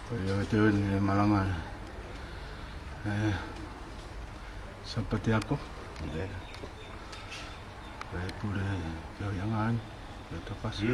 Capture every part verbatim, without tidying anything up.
Ko ia te ue ni e malanga e Sāpate ako. Ia. Ko e pule ke o ianga ai. Ia ta pasi.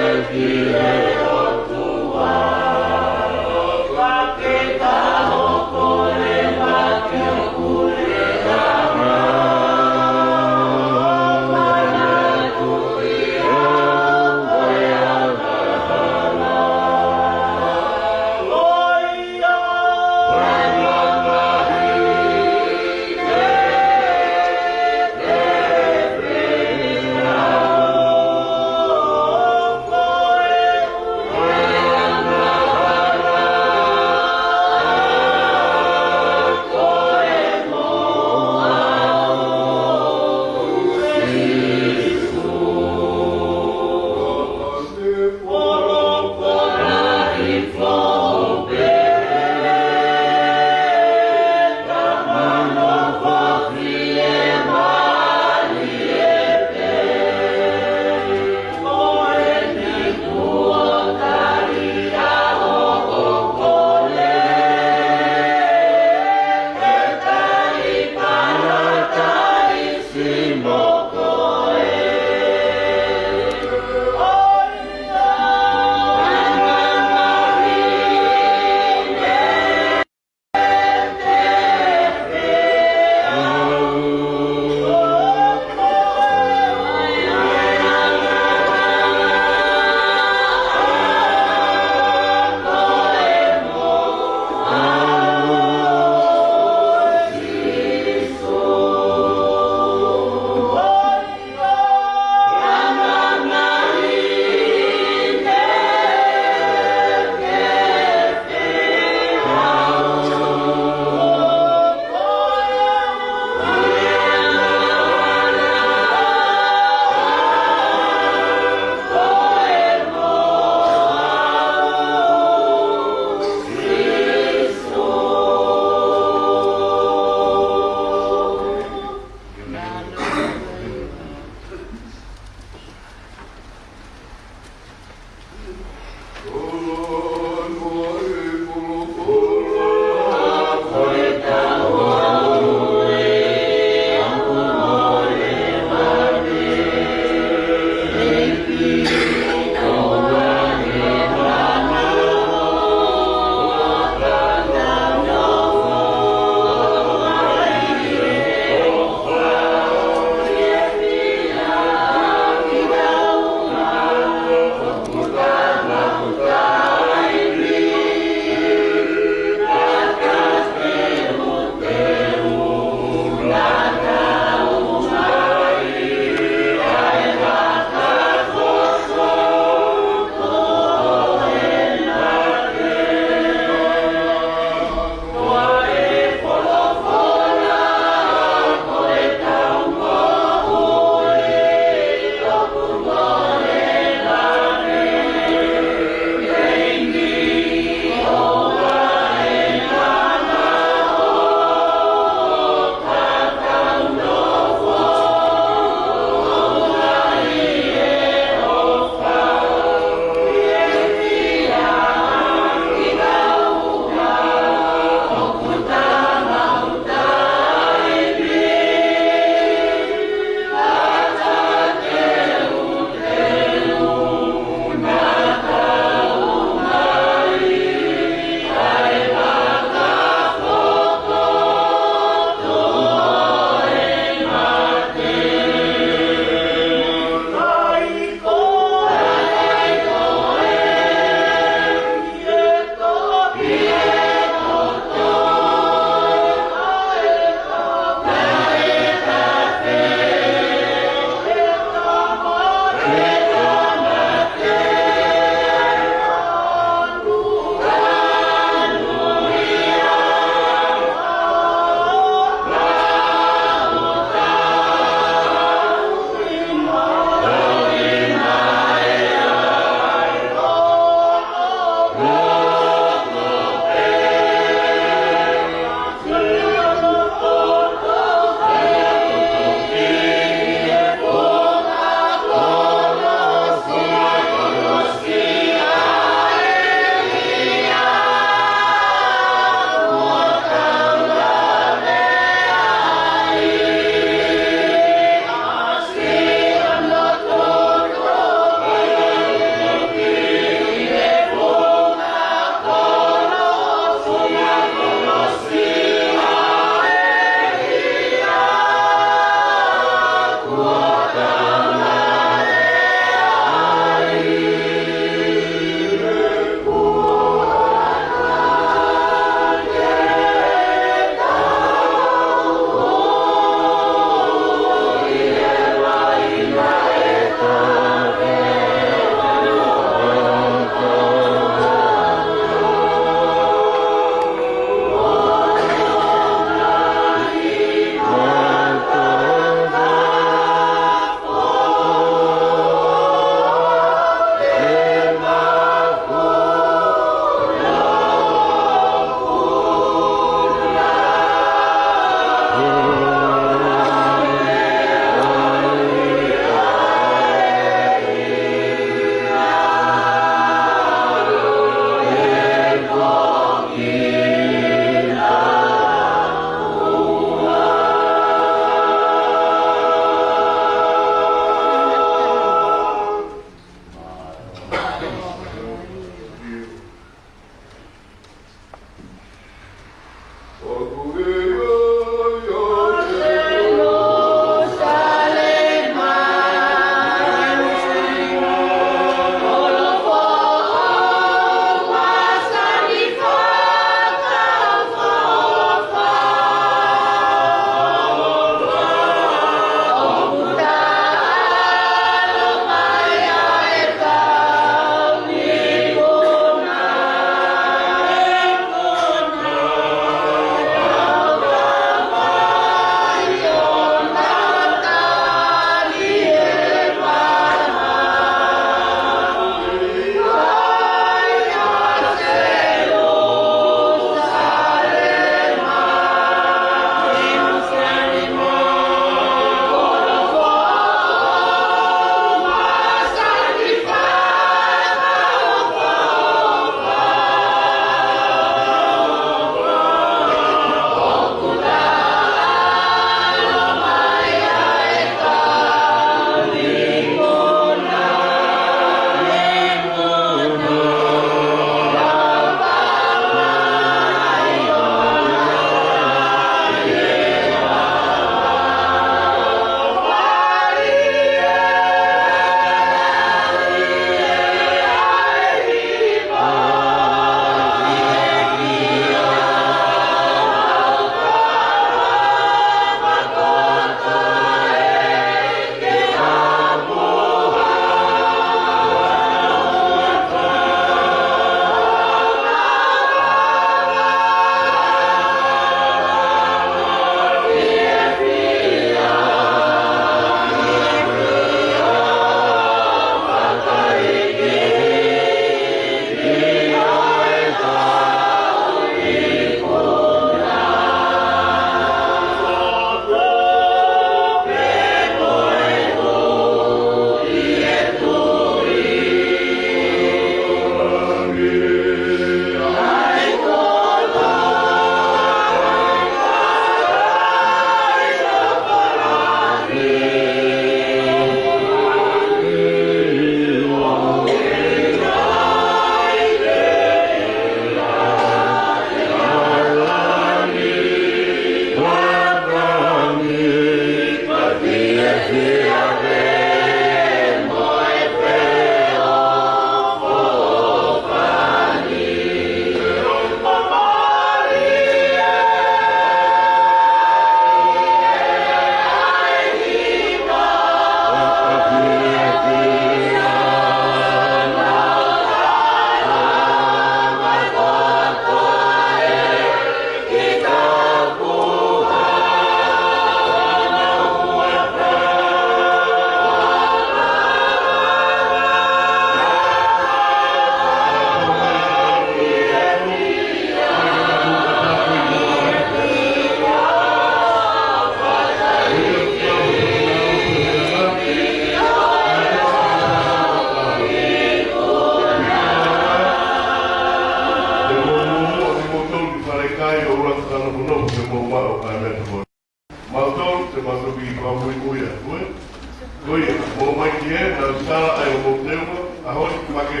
Tala ai ʻo mou teunga, ʻa honi ki make.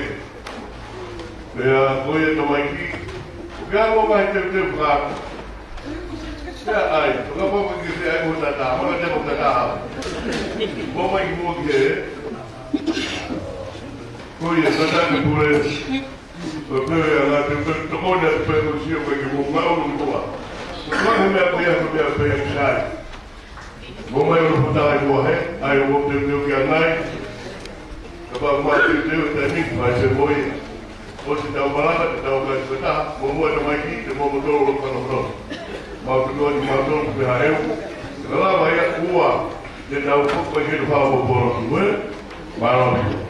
Pea ko ia tamaiki, ʻoku ʻi ai mo e ngaahi teuteu fakaafe. Pea ʻai, ʻo ka papa ki se ʻai mo tata, mo ka te mo tata. Mo mai ki mo ki he. Ko ia, tata ki pule. Ko te ia ngā teuteu tokoni atu pē ko sio ko ki mo ngā ulu kua. Ko ka he meʻa ko ia, ko meʻa pē ia ki sai. Mo mai ʻo puta ai kua he, ʻai ʻo teuteu ki anai. Ka pau ma teuteu te ni, mai se mo ia. ʻOsi tau malanga, te tau kai kata, mo mo e tamaiki, te mo mo tolo lo kano kano. Mau te kua ni mau tolo, pe ha eu. Ka lava ia kua, te tau kupa ke te pau mo polo ki we. Mālō.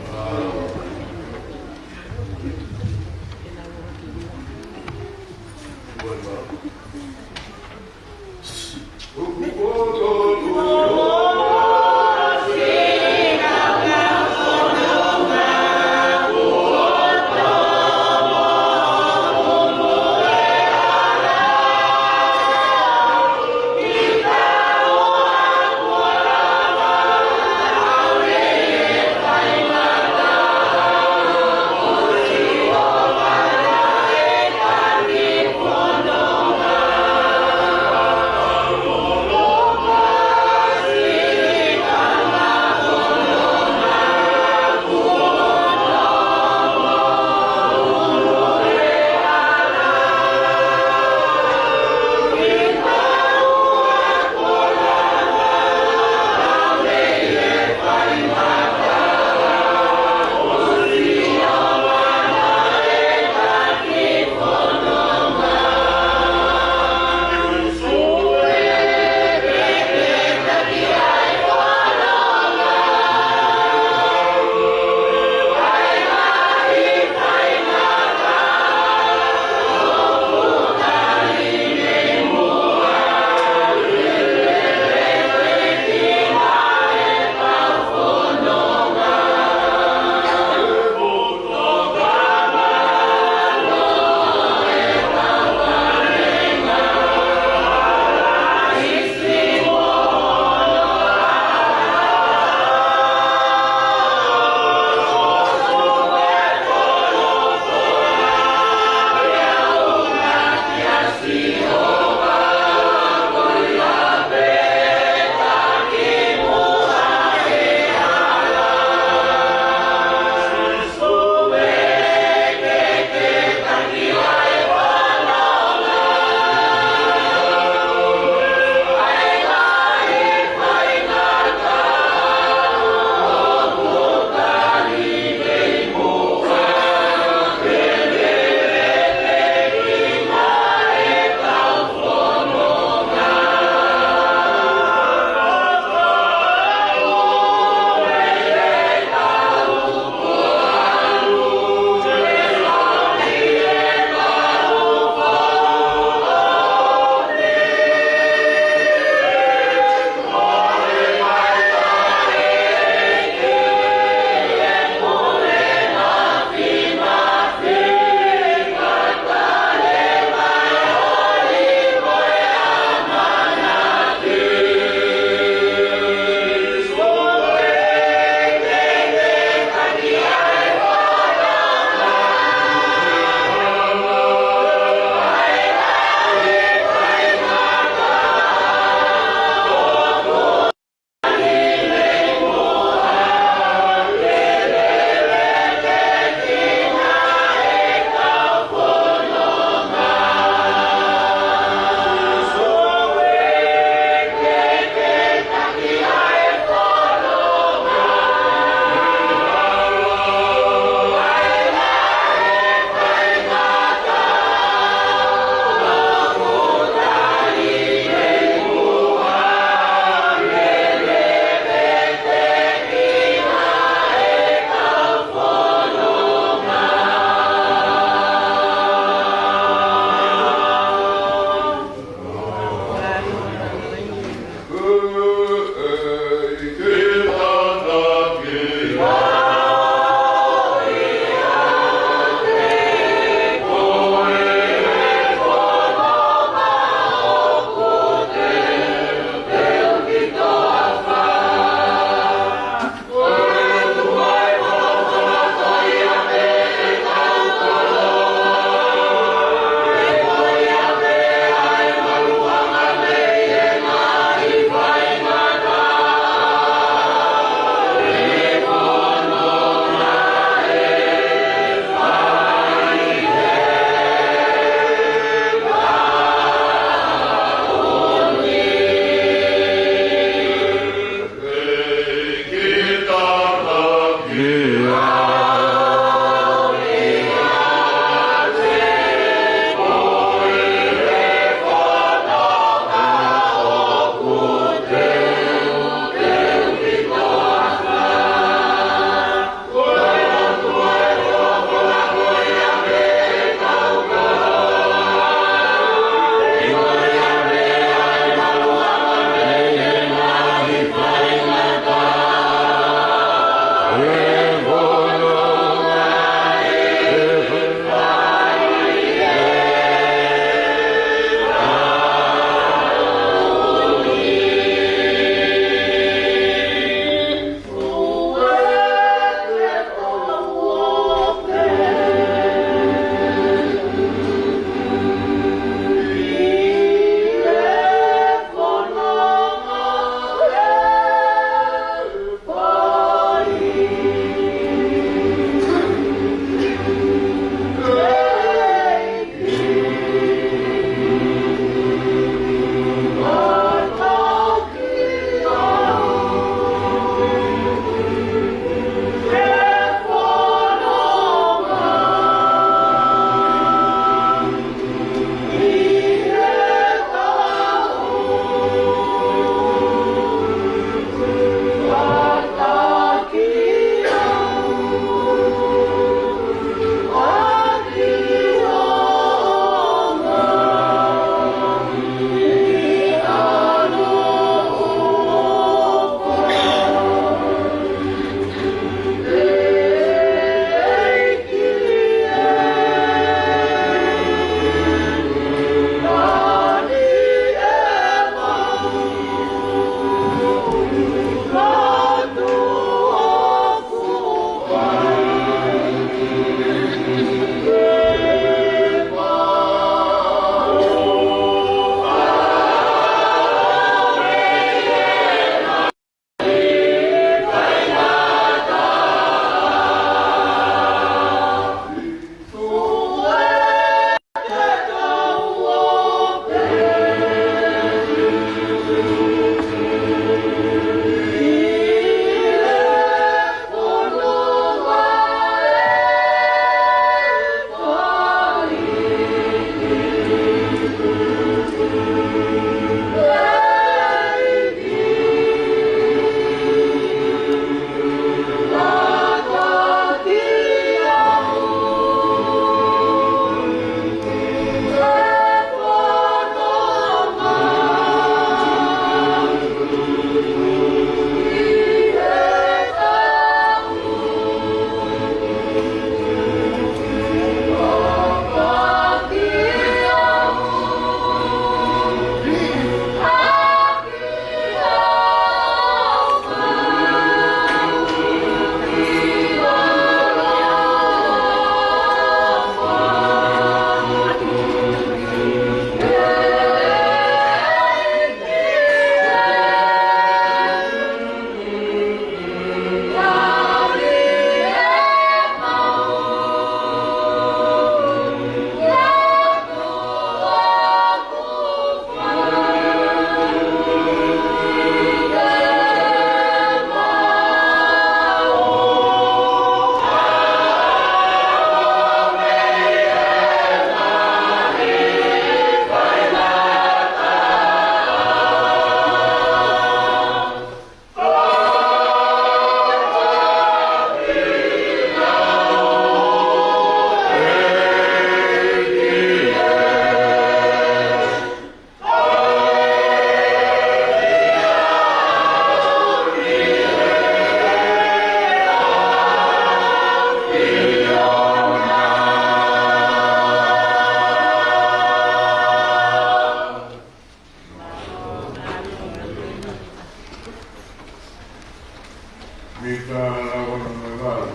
Mika ʻaho ono mo e valu.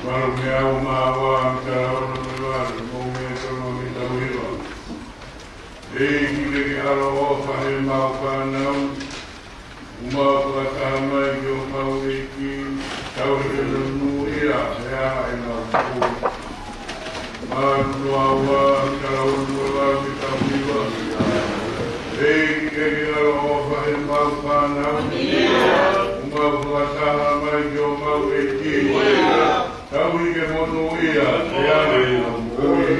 Valu mei he ʻaho mā ua, Mika ʻaho ono mo e valu, mou meʻa ki he tolu, Mika ʻaho hiva. ʻEiki, ke ke ʻaloʻofa he mau fānau, ʻo mau fakataha mai ki homau ʻEiki, tauhi ke monūʻia ʻe ia ʻemau moʻui. Valu noa ua, Mika ʻaho ono mo e valu, Mika ʻaho hiva. ʻEiki, ke ke ʻaloʻofa he mau fānau, ʻo mau fakataha mai ki homau ʻEiki, tauhi ke monūʻia ʻe ia ʻemau moʻui.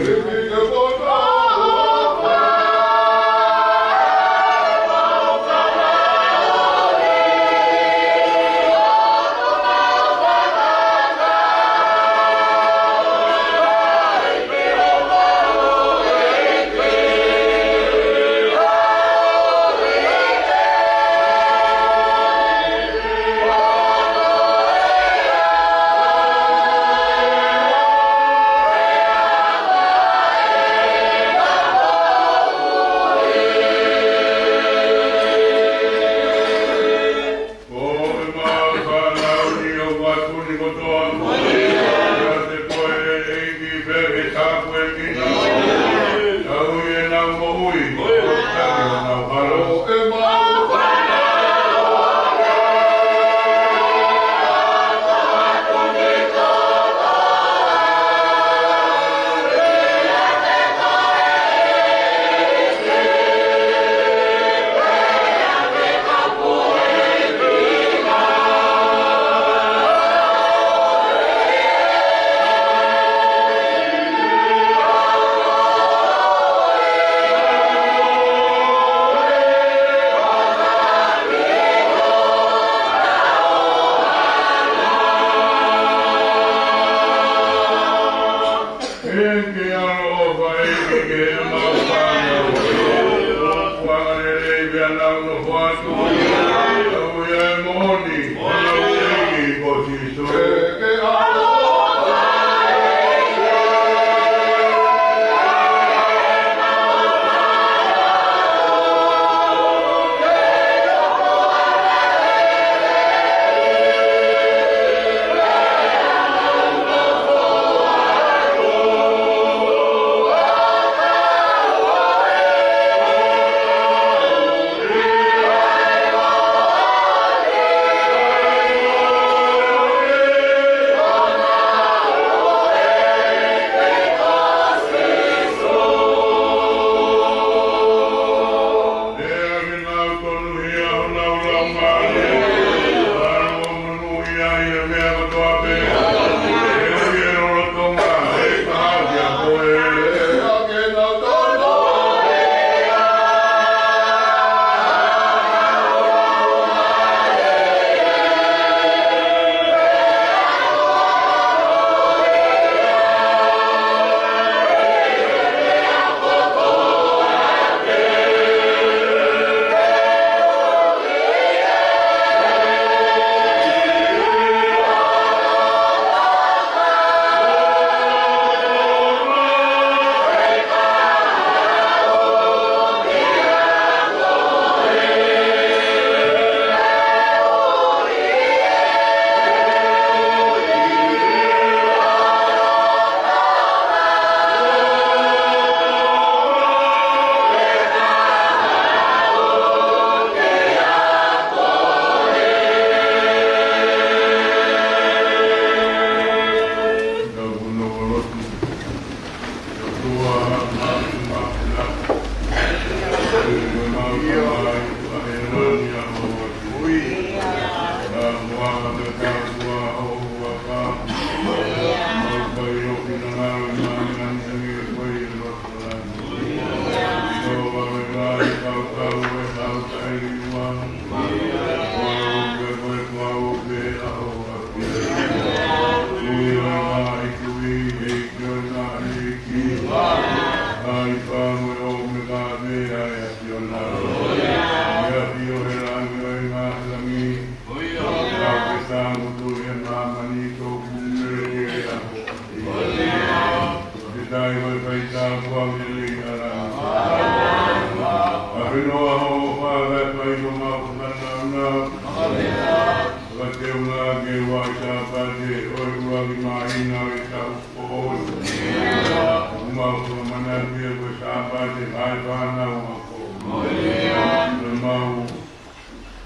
Ko ʻemau fānau ni ʻoku ʻi he ʻapi ni kotoa. Ko ia te koe ʻEiki pē ke tāpuekina. Tauhi ʻenau moʻui. Taki honau hala. Ke ke ʻaloʻofa ʻEiki ki heʻemau fānau. Kuonga lelei pea nau nofo atu. Tauhi ʻa e moʻoni. Ko e ʻEiki ko Sīsū.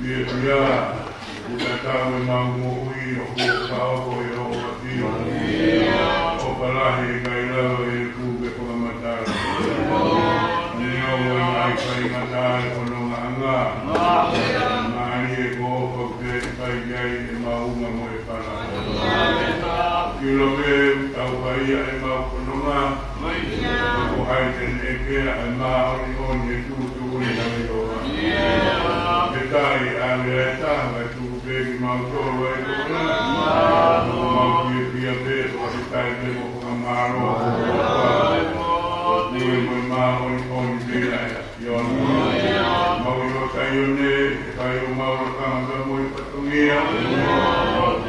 Ia, ia, ʻoku tatau ʻemau moʻui ʻoku ʻofa ʻo ʻEua ʻa e ʻOtua. ʻOfa lahi ʻikai lava ʻi he kupe fakamatala. Neongo ʻa e ngaahi faingataʻa ʻo e fonongaʻanga, mālie ko e ʻofa pē ʻoku fai ai ʻemau unga mo e fala. ʻIlo pē ʻoku tau fai ʻemau fononga, ko hai te ne ʻeke ʻa e māʻoniʻoni ʻo e tuʻutuʻuni ʻa ʻEua. Pea ʻi ai ʻa e taha ʻe tuku pē kimautolu ʻe he ʻOtua. Mau fiefia pē ʻo fakafetaʻi pea mo fakamālō. Ko e pule mo e māʻoniʻoni pē ʻa e ʻAfiona. Mau ʻi ho Saione, ʻe fai homau lakanga mo e fatongia.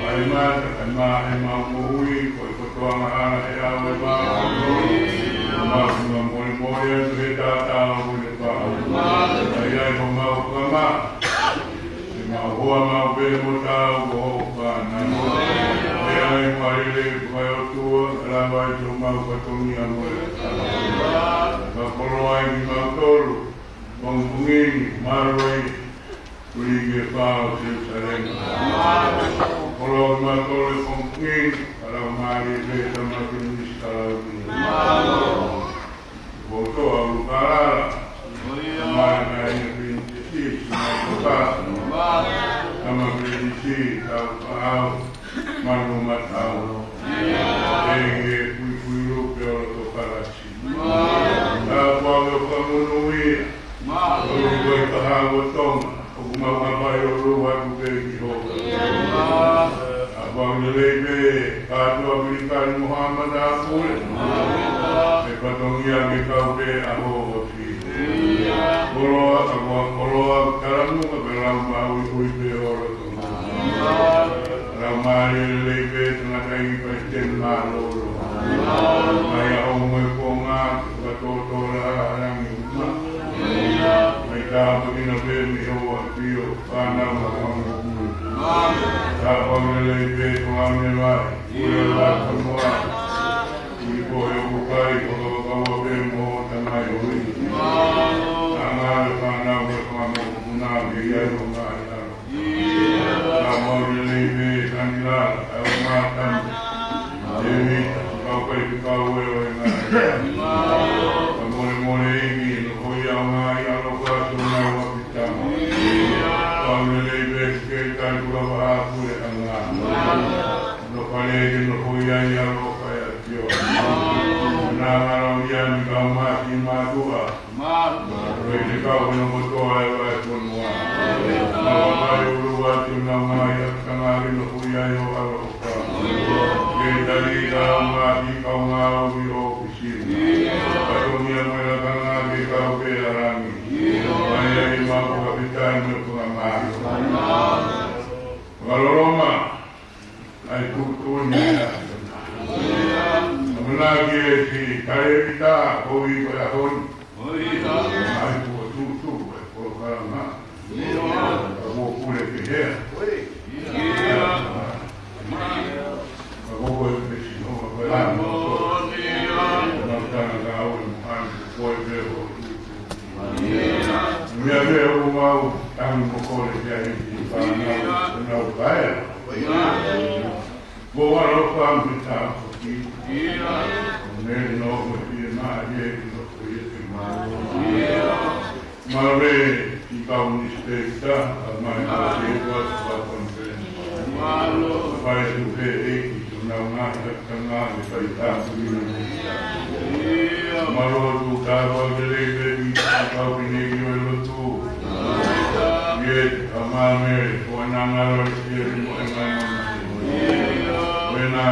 ʻAi mata, ʻai mā ʻemau moʻui, ko e kotoa angahala ʻe ʻave mā. Mau fakamolemole atu he taʻataʻa ʻo e pā. ʻAi ai homau fakama. ʻE mau hoa mau pē mo tau ko hoʻo fānau. ʻE ʻai mo e lelei fakaʻotua, lava ai homau fatongia mo e. Fakakoloa ai kimautolu, pongipongi ni, mālō ai, ʻuli ki he pā ʻo Selusalema. Koloa kimautolu he pongipongi ni, ka lau mālie pē Tamai Pilinisi Kalauni. Ko e toa ʻo Kalala. Tamai Pilinisi Sisi Maikopa. Tamai Pilinisi Taufaʻahau Manumatau. ʻEiki, puipuiʻi ʻo loto palasi. Tāpuaki ʻo fakamonūʻia. ʻOku ʻi ai e kahaʻu ʻo Tonga, ʻoku mau hapai ʻo lua atu pē ki ho. Tāpuaki lelei pē kātoa Pilikani mo Haʻa Matāpule. ʻE fatongia ke kau pē ʻa ho ofi. Koloa, tāpuaki koloa, kalamuka, ka lau maʻu ʻi hui pē ʻo loto. Lau mālie lelei pē tangataʻeiki Palesiteni Mālōlō. Mai ʻa hoʻo moʻunga, fakatōtō lahi ʻa langi uma. Mai tāpuekina pē mei ho ʻAfio, fānau ʻa Tonga. Tāpuaki lelei pē Tonga Nevai, Pule ʻo Samoa. Ui ko e ʻoku kai, ʻo ka kaua pē mo Tamai Hui. Anga le fānau ʻa Tonga mo Puna, mei ai ʻo ngaahi ʻalo. Tāpuaki lelei pē Sanila, ʻa e ʻo Mātani. Tēvita, kau kai ki kau e ʻo e ngaahi. Fakamolemole ʻEiki, nofoʻia ʻo ngaahi ʻalofa, so nau ʻapitama. Tāpuaki lelei pē Sekelitali Kulafaʻa Puleʻanga. Fale ke nofo ai ʻa e ʻaloʻofa ʻa e ʻAfiona. Naʻa ngalo ia ni ka mati mātuʻa. Ko e te kau ʻi hono kotoa ʻa e fonua. Naʻa ʻoku ʻuluaki ʻo nau ngaahi ʻa ka ngaahi nofo ai ʻo ʻaloʻofa. Ke tali ka mati ka ngāue ʻo ʻofisi. Ka tōmia mo e lakanga ke kau pē ʻa langi. Mai ai ma ko ka pitai mo e ko ka ngaahi. Fakaloloma. ʻAi tuʻutuʻuni ʻa e ʻAfiona. ʻAmanaki ʻe siʻi Kalevita ko e ʻaho ni. ʻAi tuʻutuʻu ʻa e polokalama. Ka ʻoku pule pehē. Ka ʻoku pule pehē. Ka ʻoku pule pehē. Ko e pē ʻoku mau tangi mo kole ki ai ki he fānau, ʻoku nau paea. Ko ʻaloʻofa mo e tāpuaki. Ko e meʻa ʻi hono ʻofa ʻi he mālie ʻi hono ʻofa ʻi he mālie. Mālō e kau newspaper, ʻa mai ʻa e kua kua conference. Mālō. Fai atu pē ʻEiki, ʻo nau ngaahi ʻa ka ngaahi fai tāpuaki. Mālō atu tāpuaki lelei pē ki he kau pine ki he lotu. ʻIo, ʻa Mele, ko ʻena ngalo ʻi he mo e ngaahi mamahi. Ko ʻena,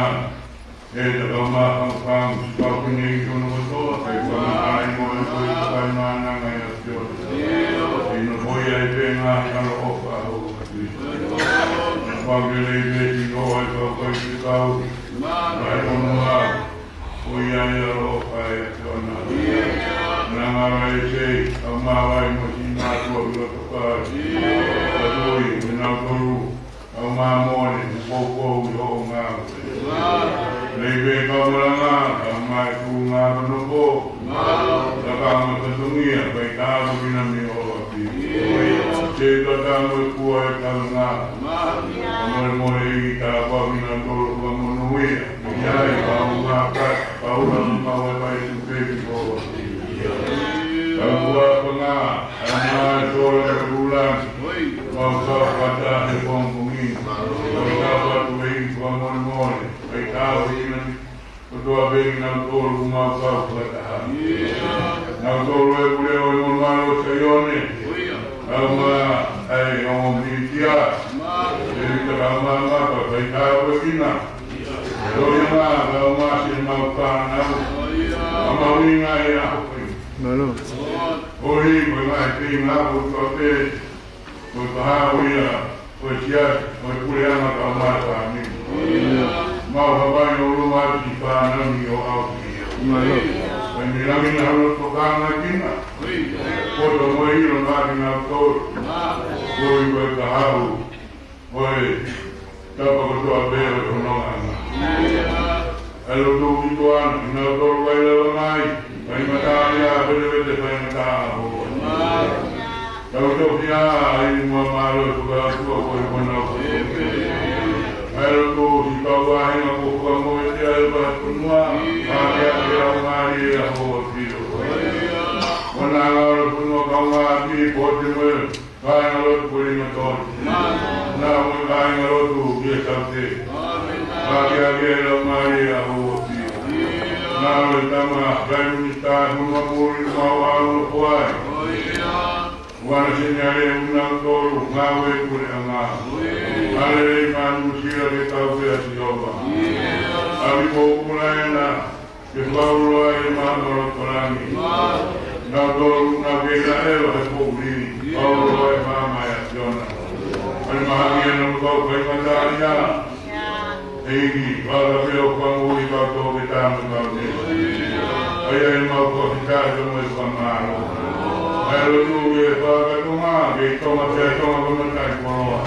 ʻe ta kau mā kau fāngu, si kau pine ki hono kotoa, kai kua na ai mo e koi ka kai mana ngai ʻa Sione. ʻI hono koi ai pē ngaahi ʻaloʻofa ʻa ho. Tāpuaki lelei pē ki ho ai kau kai ki kau. Mai hono ʻa. Ko ia ʻi ʻaloʻofa ʻa e ʻAfiona. Naʻa ngalo ʻe sei, kau mā vai mo si mātuʻa ʻi loto kai. Ka tui, mo nau tolu, kau mā mole, mo poupou ʻi hoʻo ngāue. Lei pē kau malanga, kau mā e kū ngā kanoko. Ka kau mā fatongia, kai tāpuaki na mi hoʻo ʻapi. Sei ka tāpuaki e kua e kau ngā. Ka mole mole ʻi tāpuaki na tolu ka monūʻia. ʻIa, ʻi ka ʻo ngā ka, ka ula mo ka ua e kai tupeki ko. Ka ua ka ngā, ka ngā e tō e ka ula. Mau ka kata he pongipongi. Mau ka kata he pongipongi. Kai ka ua ina. Ko toa peki nau tolu mau ka kata. Nau tolu e pule ʻo e mo malo Saione. Kau mā ai ʻo minitia. E mita kau mā mā ka kai ka ua kina. Loi ma, lau ma si mau fānau. Ka mau inga e aho pē. Mālō. ʻOi, ko e ngaahi pē ngā ko tua pē. Ko e kahaʻu ia, ko e siasi, ko e puleʻanga ka mau fāmili. Mau hapai ʻo luma ki fānau ni ʻo au ki ia. Mālō. Ko e milangi na hano tokanga kina. Poto mo e ilo ma kina tolu. ʻOi, ko e kahaʻu. ʻOi, tapa kotoa pē ʻo e fononga. ʻAi lotu ki tuana, kinautolu kai lava mai, kai matalia, pete pete kai mata ho. Tau toki ʻai mua mālō e fakaʻatua ko e fononga. ʻAi lotu ki kau ʻahenga ko fakamoe te ai ʻa e fonua, ka ke ake au mālie ʻa ho ʻAfio. Fononga ʻo e fonua kau ngā ki pote mo e Kāinga lotu ko e lima tolu. Naʻa mo e kāinga lotu ki he saute. Ka ke ake e lau mālie ʻa ho ʻAfio. Naʻa mo e tama, Prime Minister, Hunua Muli, mau ʻalu ko ai. Wana seniale, una tolu, ngāue puleʻanga. Alele i manu sila ke tau pea Sihova. ʻAvi ko kula ena, ke fakaʻulo ai e maama ʻo loto langi. Nautolu naʻa ke ʻi ai ʻa e poʻuli. Fakaʻulo ai e maama ʻa e ʻAfiona. ʻAi mahaki ʻa e nau kau kai matalia. ʻEiki, fakaʻamu ʻo fakamoʻui kau tō ke tāmu kau ne. ʻAi ai mau kau fitā ke mo e fakamālō. ʻAi lotu ke fakatonga, ke tonga pea tonga ko matai koloa.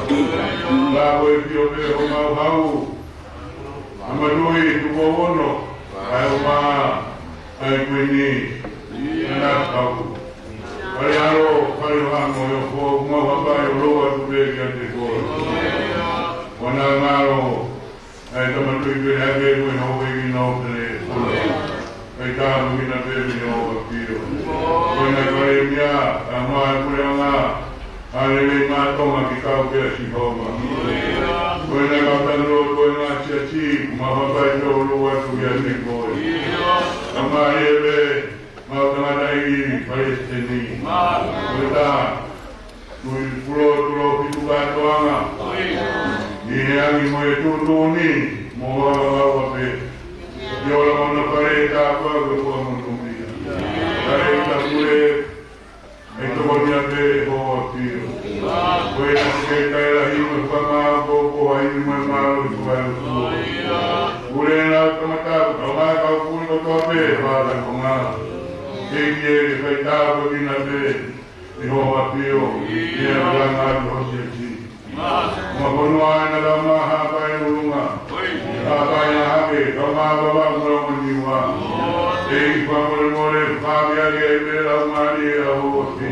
La ko e pio pē ʻo mau hau. ʻA Matui Tupou Ono, ʻa e ʻOfa, ʻa e Kuini, ʻa e Nākau. Fale ʻAlo, fale ʻo Hamo, ʻo e ʻOfa, mau hapai ʻo lou atu pē kiate koe. Ko ʻena ngalo, ʻa e Tama Tuʻi Pele ake ko e hau e kina ʻo Pele, ʻa e tāmu kina pē mei ho ʻAfio. Ko ʻena kalemia, ʻa e maʻa e puleʻanga, Hālelūia, māʻoniʻoni ke kau pē ʻa Sihova. Ko ʻene kau tanu lotu ʻa e ngaahi siasi, mau hapai tō lua atu kiate koe. Ka mai e pē, mau tangataʻeiki palesiteni. Ko e tā, tui pulo, tulo, fitu kātoanga. ʻI he angi mo e tuʻutuʻuni, mo e vavau pē. ʻI he ola mo e fale tā koe ko e fua mo e tumi. Ka e ta pule, ʻe tokoni pē ʻa e ʻAfio. Ko e taʻe lahi mo e fakamāʻopoʻopo, ʻa e ʻi mo e mālō ʻi ko ai ʻo tuʻu. Pule ʻa e kamata, ka mai kau pule kotoa pē, fakatonga. ʻEiki ē, ke fai tāpuekina pē ʻa e ʻAfio, ʻi he langa atu ho siasi. Mo e fonua ʻa e naka ma hapai ʻulunga. Hapai na hake, ka ma vava mo e Niua. ʻEiki fakamolemole, fakaʻamu ake ʻa e meʻa laumālie ʻa ho ʻAfio.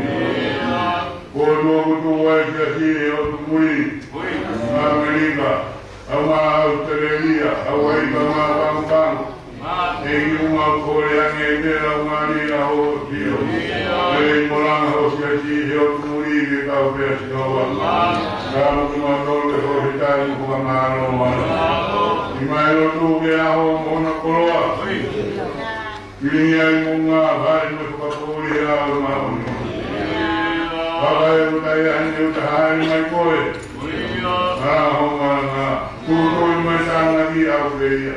Ko e tuʻu ʻoku tuʻu ai siasi ʻi he ʻotu muli. ʻAmelika, ʻa e ʻAositelēlia, ʻa e ʻAfilika, ʻa e Pangupangu. ʻEiki ʻoku mau kole ange ʻa e meʻa laumālie ʻa ho ʻAfio. Pea mo e langa ho siasi he ʻotu muli ke kau pē ʻa Sihova. Ka mo kimautolu ʻe ho he tai mo fakamālō mai. ʻI mai lotu ke ʻa ho mo hona koloa. Pilingi ai mo ngā vale mo fakapoʻuli ʻa ho māʻoniʻoni. Paka e uta ia ʻene uta hāʻele mai koe. Ka ho malanga, tūtui mai tānaki ʻau pē ia.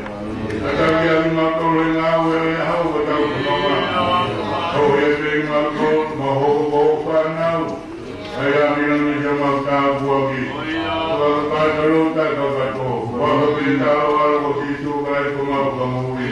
Ka tau ia ki mātou he ngāue ʻa e ʻaho ka tau fononga. Ko e pē mātou, mo hoʻo fānau. ʻAi ʻa mila me ia mau tāpuaki. Ka ka ka ka ka ka ka. Wa ka pita wa ko Sīsū Kalaisi ko mau ka mui.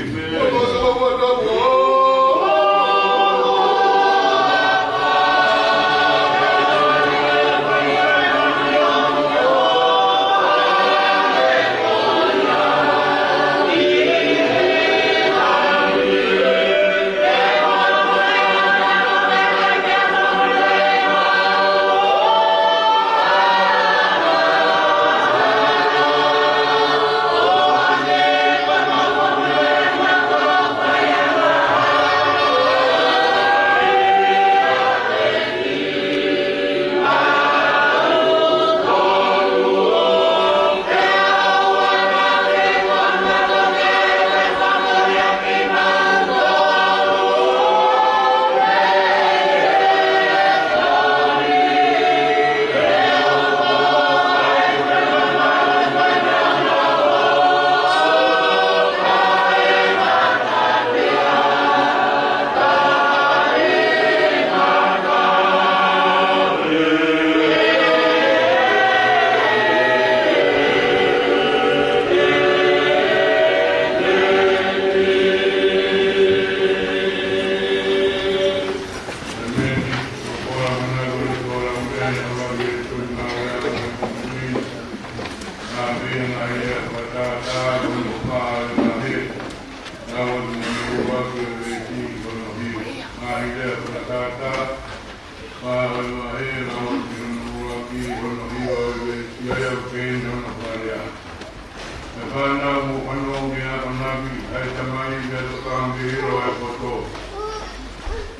Fānau mo fanongo ki he akonaki, ʻa e tamai ke tokanga ke ʻilo ʻa e poto.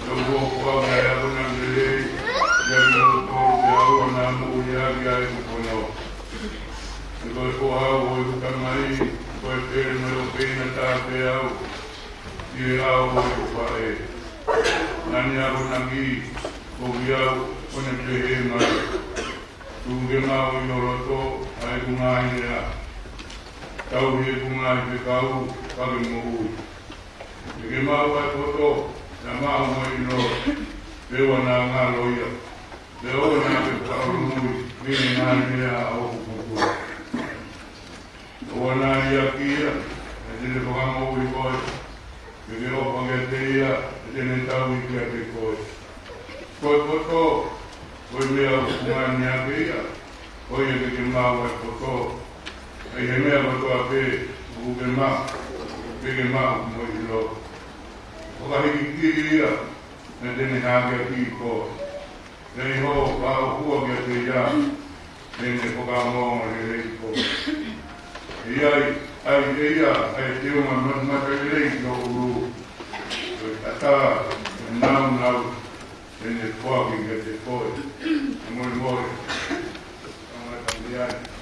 Tau ko ko ʻa e akonaki lelei, ʻa e mo ko ke au na mo ia ki ai ko kono. Ko e ko au ʻo e tamai, ko e pele mo e pena tā pē au, ʻi he ʻao ʻo e faʻē. Naʻa ne akonaki, ko au, ʻo ne pehē mai. Tuku ke maʻu ʻi ho loto ʻa ʻeku ngaahi lea. Tauhi ʻeku ngaahi fekau, pea ke moʻui. Ke ke maʻu ʻa e poto, naʻa maʻu mo e ʻilo, pea ʻoua naʻa ngalo ia. Pea ʻoua naʻa ke fakaʻolunga mei he ngaahi lea ʻa hoku putu. ʻOua naʻa liʻaki ia, he te ne fakamoʻui koe. Ke ke ʻofa kiate ia, he te ne tauhi kiate koe. Ko e poto, ko e meʻa ʻoku ngani ake ia, ko ia ke ke maʻu ʻa e poto. ʻA ia he meʻa kotoa pē ʻoku ke maʻu, ke ke maʻu mo e ʻilo. Fakahikihiki ia, he te ne hākeakiʻi koe. ʻI hoʻo fakaʻofoʻofa kiate ia, te ne fakaongoongo lelei koe. ʻE ʻi ai, ʻa ia, ʻa e teunga ma-, matalelei ki ho ʻulu. Ko e tata, ko e nāunau, ko ʻEne foaki kiate koe. Molemole. Tau mai kamata.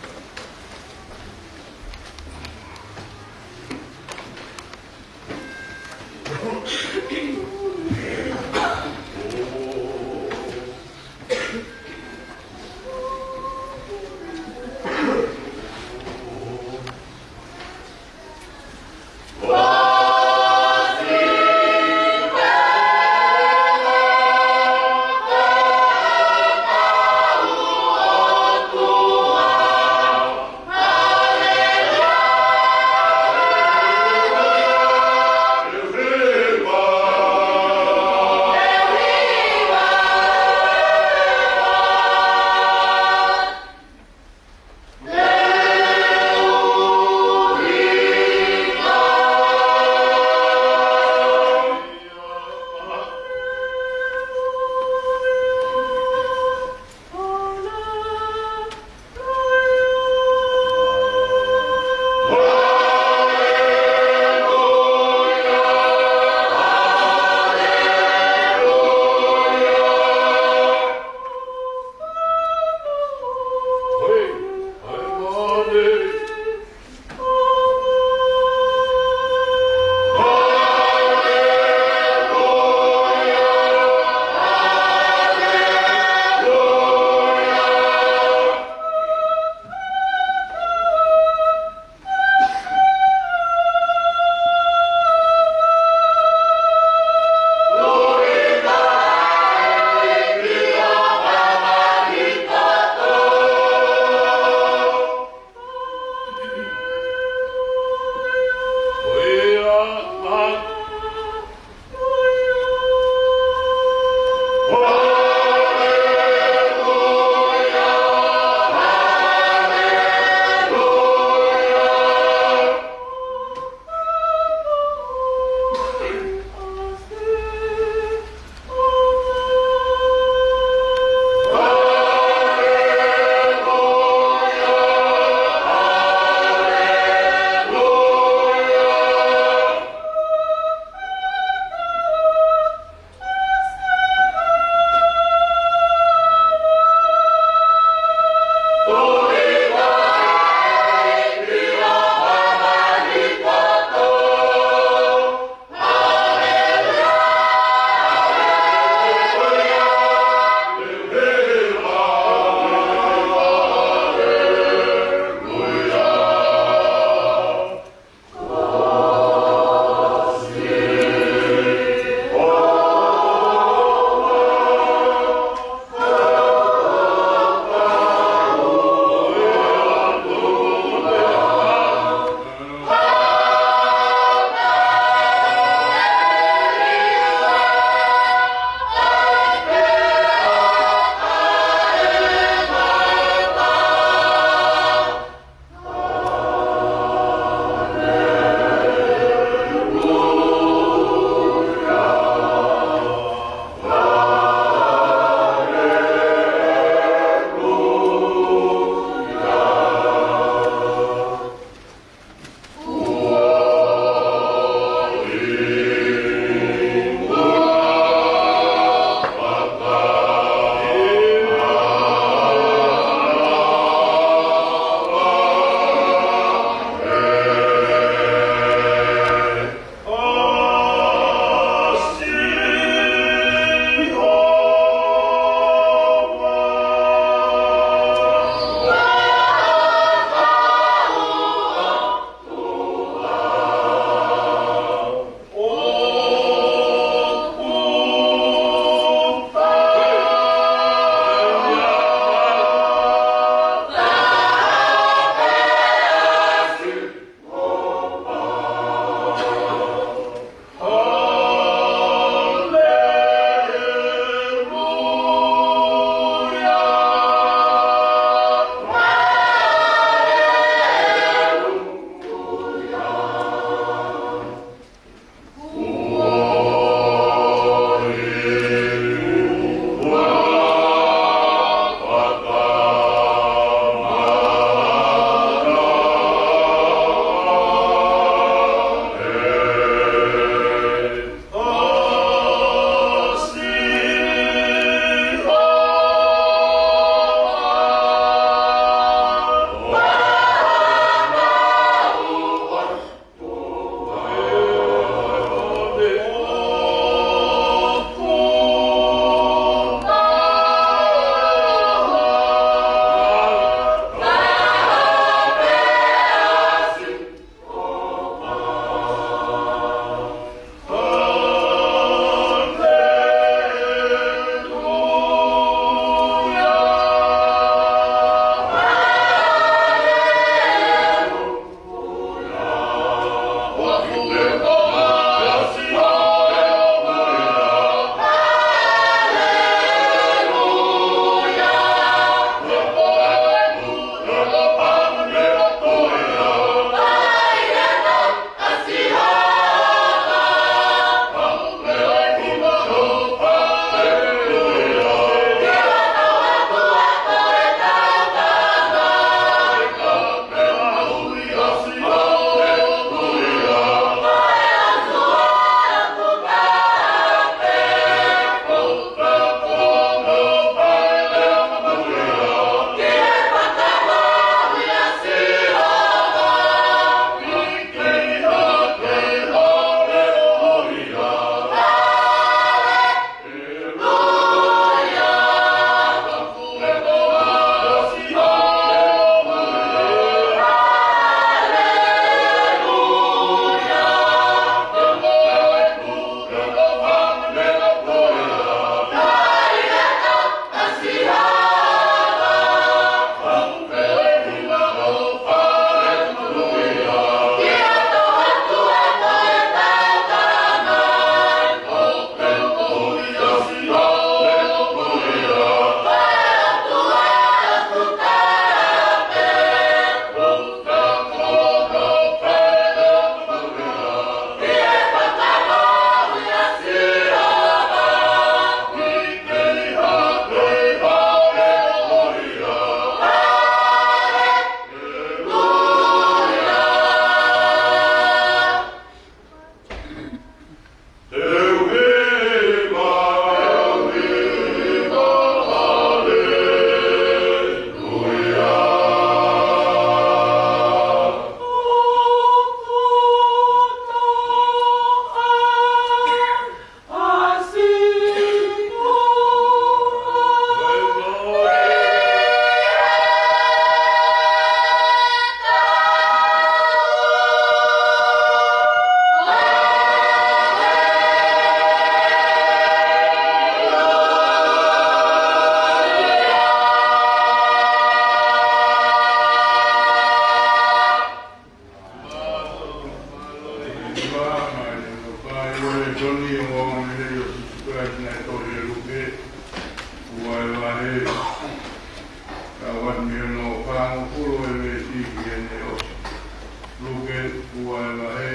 Luke, ua e vahe,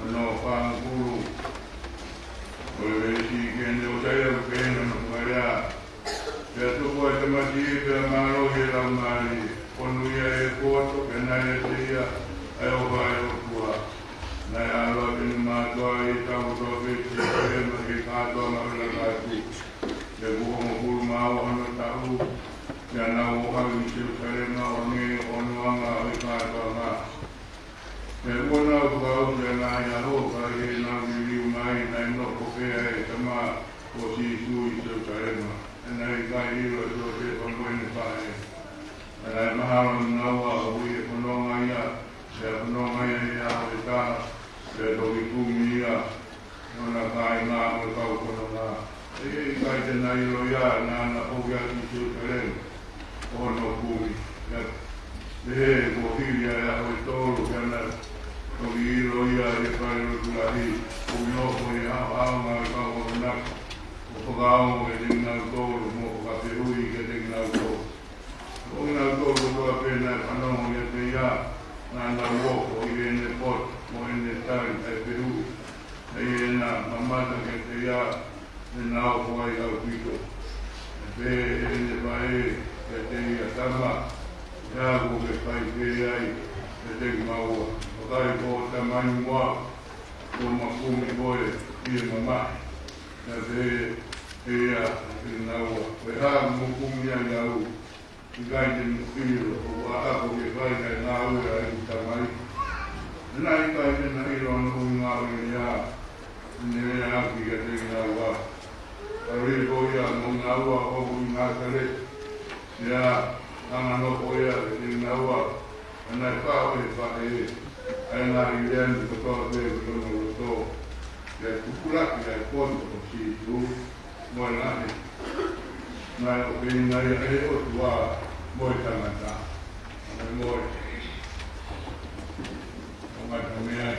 ono fāngofulu, ʻo e veesi ki heʻene ʻosi. ʻA ia ʻoku pehē hono fakalea: Pea tupu ʻa e tamasiʻi pea mālohi ʻa e laumālie, fonu ia ʻi he poto, pea naʻe ʻiate ia ʻa e ʻofa ʻa e ʻOtua. Naʻe ʻalu ʻa e kāinga mātuʻa ʻi he tau kotoa pē ʻi Selusalema ki he kātoanga ʻo e Lakanga Tapu. Pea kuo hongofulu mā ua hono taʻu, pea nau ō ʻo haʻu ʻi Selusalema ʻo hangē ko hono anga ʻo e kātoanga. Pea ʻi heʻenau fakaʻosi ʻa e ngaahi ʻaho, ka ʻi heʻenau liliu mai, naʻe nofo pē ʻa e tama ko Sīsū ʻi Selusalema. Pea naʻe ʻikai ʻilo ʻe Siosefa mo ʻene faʻē. Pea naʻe mahalo ʻe kinaua ʻoku ʻi he fononga ia, pea fononga ia ʻi he ʻaho ʻe taha, pea toki kumi ia ʻe hona kāinga mo e kau fononga. ʻE ʻikai te na ʻilo ia naʻa na foki atu ki Selusalema ʻo hono kumi. Pea ʻi he kuo hili ʻa e ʻaho ʻe tolu, pea na toki ʻilo ia ʻi he falelotu lahi, ʻoku nofo ʻi he ʻaoʻaonga ʻo e kau akonaki, ʻo fakaongo kiate kinautolu, mo fakafehuʻi kiate kinautolu. Ko kinautolu kotoa pē naʻe fanongo kiate ia, naʻa nau ofo ʻi heʻene poto mo ʻene tali ʻa e fehuʻi. ʻA ia naʻe mamata kiate ia, naʻa na ofo ai ʻaupito. Pea pehē ʻe heʻene faʻē kiate ia, Tama, ko e hā kuo ke fai pehē ai kiate kimaua? Vakai, ko hoʻo tamai mo au, kuo ma kumi koe ʻi he mamahi. Pea pehē ʻe ia kiate kinaua, Ko e hā ʻoku mou kumi ai au? ʻIkai te mou ʻilo ʻoku ʻaʻaku ke fai ʻa e ngāue ʻa ʻeku Tamai? Naʻe ʻikai te na ʻilo hono ʻuhinga ʻo e lea, ne lea ʻaki kiate kinaua. Pea hili ko ia mo kinaua ʻo aʻu ki Nāsaleti, pea hanga ʻo nofo ia kiate kinaua. Pea naʻe faʻo ʻe he faʻē ʻa e ngaahi lea ni kotoa pē ʻi hono loto. Pea tupulaki ʻa e poto ʻo Sīsū mo e lahi, naʻe ʻofaʻia ia ʻe he ʻOtua mo e tangata. Mo e moe. ʻO ngata mei ai.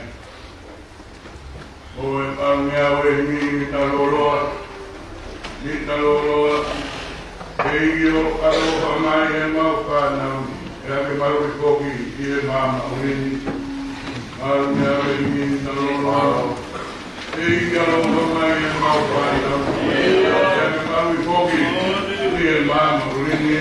Ngāue ni, mita loloa, mita loloa. ʻEiki, ʻaloʻofa mai ʻemau fānau ni, pea ke maluʻi foki ʻi he maama ʻuli ni. Malu meʻa ʻEiki, mita loloa. ʻEiki, ʻaloʻofa mai ʻemau fānau ni, pea ke maluʻi foki ʻi he maama ʻuli ni.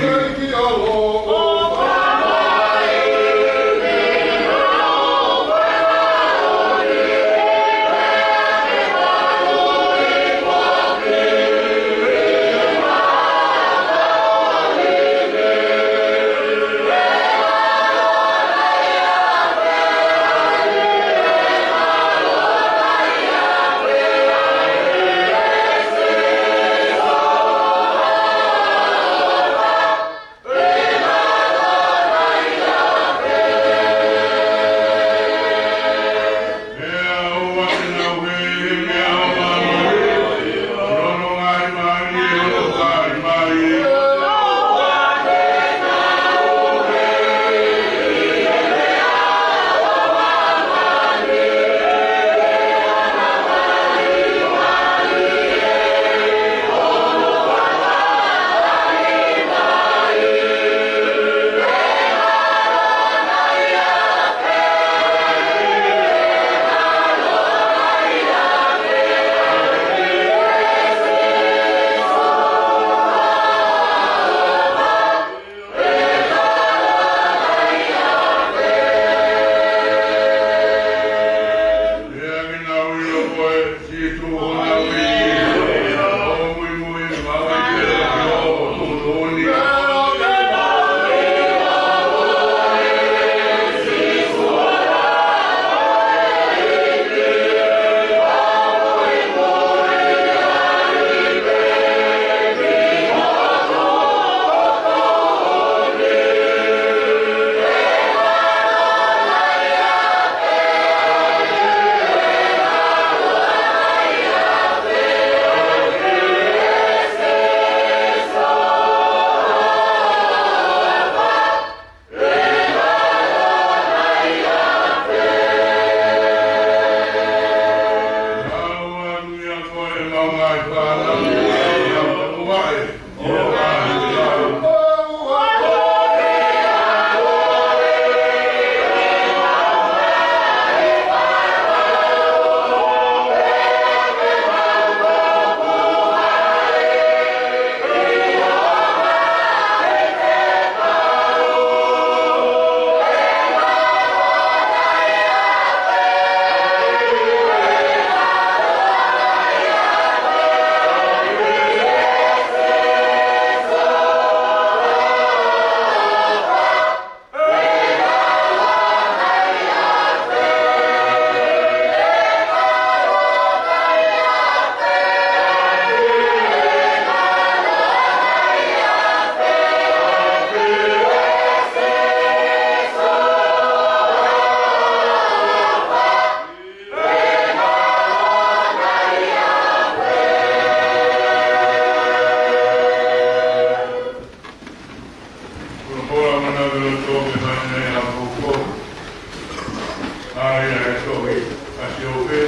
Ai, ai, tohi, ʻa Siope,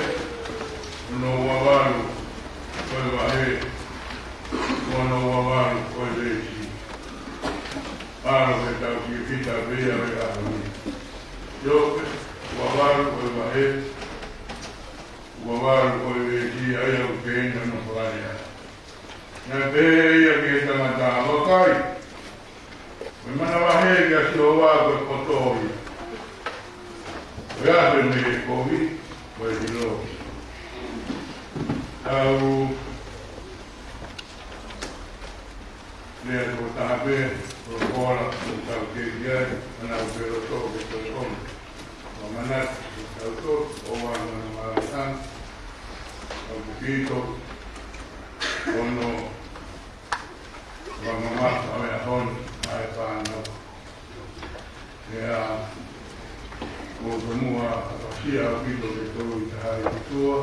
ono ua valu, ko e vahe, ono ua valu, ko e veesi. ʻAlu ke tau kiʻi pita pē ia ʻi he ʻaho ni. Siope, ua valu, ko e vahe, ua valu, ko e veesi, ʻa ia ʻoku pehē hono fakalea. Naʻe pehē ʻe ia ki he tangata, vakai, ko e manavahē kia Sihova ko e poto ia. Ko e afe mei he kovi, ko e ʻilo. Tau lea toko taha pē, ko e kola, ko e tau kei ai, ʻa ʻenau pē loto ke toe ʻomi. Ko e manatu, ko e tau to, ʻo ua mana mālatana, ʻo pupito, ono, ua mamafa ʻo e ʻaho ni, ʻa e fānau. Pea, ʻoku ou tomuʻa ʻapasia ʻaupito ke tolu i tahai ki tuʻa,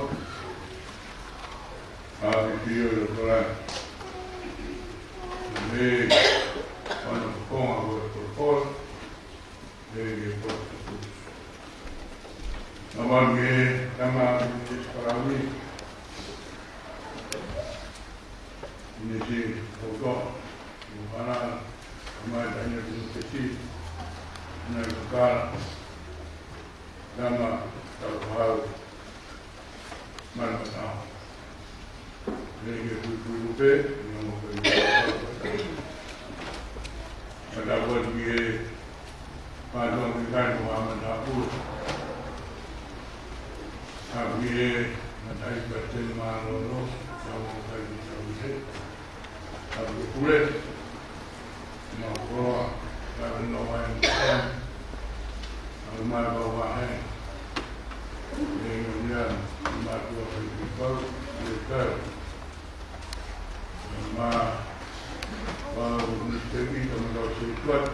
ʻa e pio i loto langi. Mei, ono kokonga ko e polopola, mei ke polopola. Naʻa mei, tama ki te siparawi, Inisi Koto, Mukana, Amai Tanya Kunukechi, Nai Kakala, Tama Tauhau, Manu Matau. Lenge Kuikuilupe, Namo Kuikuilupe. Matakuat mie, Pātong Kikai mo Amatapu. Matakuat mie, Matai Pateni Mālolo, Namo Kuikuilupe. Tapu pule, Makoloa, Tapu Noa, Tapu Mai Vahe, Lenge Mian, Matua Kuikuilupe, Kuikuilupe. Ma, ma, ni te pita ma tau se tuat.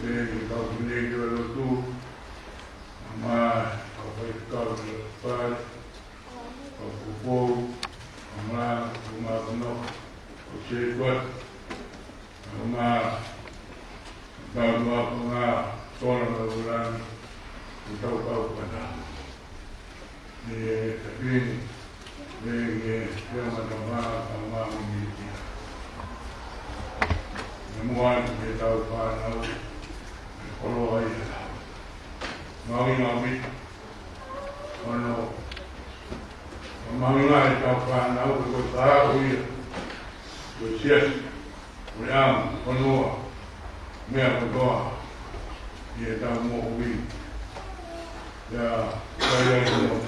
Ni tau pine ki o lotu. Ma, ma, kau fai kau le pai. Kau kupou. Ma, ma, ma, kau se tuat. Ma, ma, Tau tua ko ngā tola ma ulan, ko tau kau kata. Ne tapini, ne nge, ne ma tau mā, tau mā mi ni tia. Ne mua ni, ne tau whānau, ne koloa ia. Maui ngā mi, ono, maui ngā e tau whānau, ko tau ia, ko siasi. Ko e ʻamu, ko noa, meʻa kotoa, ʻi heʻetau moʻui. ʻIa, ʻikai ai ko noa.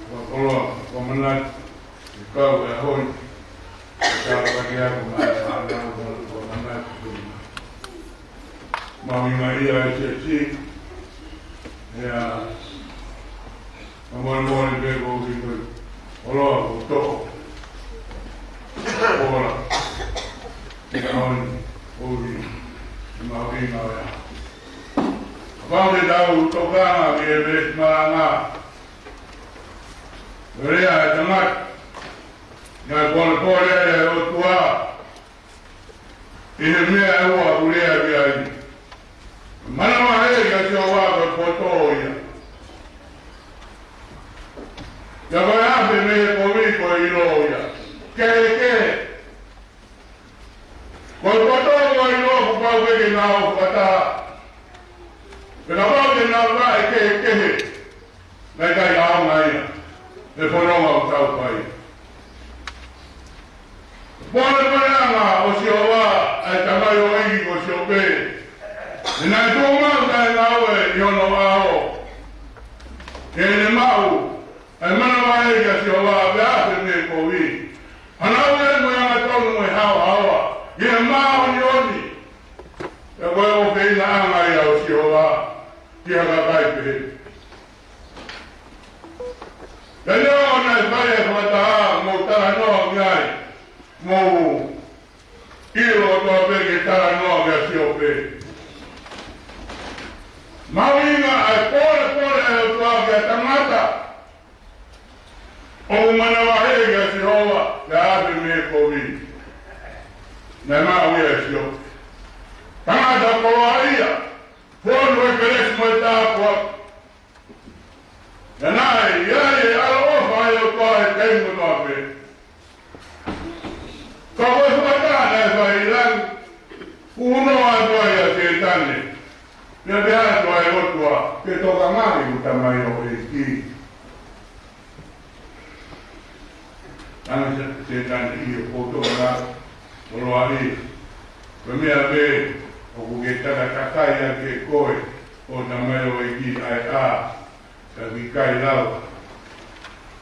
Ko koloa, ko manatu, ʻe kau e hoi, ʻe kau ake aku mai, ʻa nau ko, ko manatu, ko manatu. Mahuʻinga ia e siasi, ʻia, ʻa molemole pē ko ki ko, ʻoloa ko toko. Ola. Ki ka honi, ko ki, mahuʻinga ia. Kapau te tau tokanga ki he veesi malanga. Lea e tangata. Naʻe polepole e ʻOtua. ʻI he meʻa ʻe ua ʻoku lea ki ai. Manavahē kia Sihova ko e poto ia. ʻIa ko e afe mei he kovi ko e ʻilo ia. Kehekehe. Ko e poto ko e ʻilo kuo pau ke ke nau fakataha. Pea kapau te nau vaʻe kehekehe. Naʻe ʻikai ʻaonga ia, ʻe fononga ʻo tau fai. Polepole ʻanga ʻo Sihova, ʻa e tamaioʻeiki ko Siope. He naʻe tuʻu maʻu taʻengāue ʻi hono ʻao. Ke ne maʻu, ʻa e manavahē kia Sihova, pea afe mei he kovi. Hana ue mo e angatonu mo e haohaoa, ʻi he māʻoniʻoni. ʻIa ko e ʻofeina ʻanga ia ʻo Sihova, ki ha kakai pehē. Pea neongo naʻe fai e fakataha, mou talanoa ki ai, mou ʻilo kotoa pē ke talanoa kia Siope. Mahuʻinga ʻa e polepole ʻa e ʻOtua kia tangata. ʻOku manavahē kia Sihova, pea afe mei he kovi. Naʻe maʻu ia ʻe Siope. Tangata koloaʻia, fonu e kelesi mo e tāpuaki. Pea naʻe ʻi ai e ʻaloʻofa ʻa e ʻOtua he taimi kotoa pē. Ka ko e fakataha naʻe fai ʻi langi, ʻuno atu ai ʻa Sētane. Pea pehē atu ʻa e ʻOtua, ke tokangaʻi hoku tamaioʻeiki. Anga sa Sētane ʻio ko tokanga, koloaʻia. Ko e meʻa pē, ʻoku ke takatakai ʻaki ʻe koe, hoʻo tamaioʻeiki ʻa e ʻā, ka ʻikai lava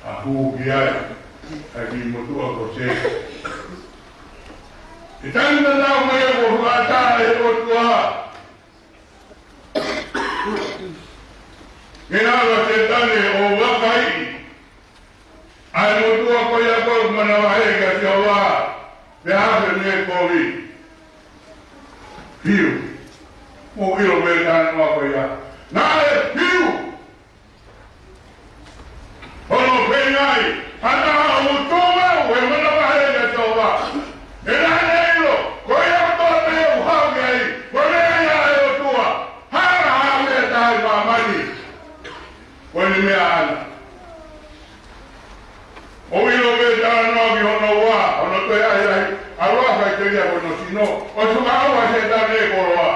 ʻa hū ki ai ʻa e kiʻi motuʻa ko Sētane. ʻI he taimi tatau mai ʻoku fakataha e ʻOtua. Ke lava Sētane ʻo vakaiʻi ʻa e motuʻa ko ia ʻoku manavahē kia Sihova, pea afe mei he kovi. Fiu. Mou ʻilo pē talanoa ko ia. Naʻe fiu. Hono pehē ai, hana ʻoku tuʻu maʻu e manavahē kia Sihova. He naʻa ne ʻilo, ko ia kotoa pē ʻoku haʻu ki ai, ko e meʻa ia ʻa e ʻOtua. Hana ha meʻa taha ʻi māmani. Ko eni meʻa ʻana. ʻOku Ki hono ua, hono toe ʻahiʻahi, ʻalu ʻo fai telia ko hono sino, ʻo tuku ʻa Sētane ʻi he koloa.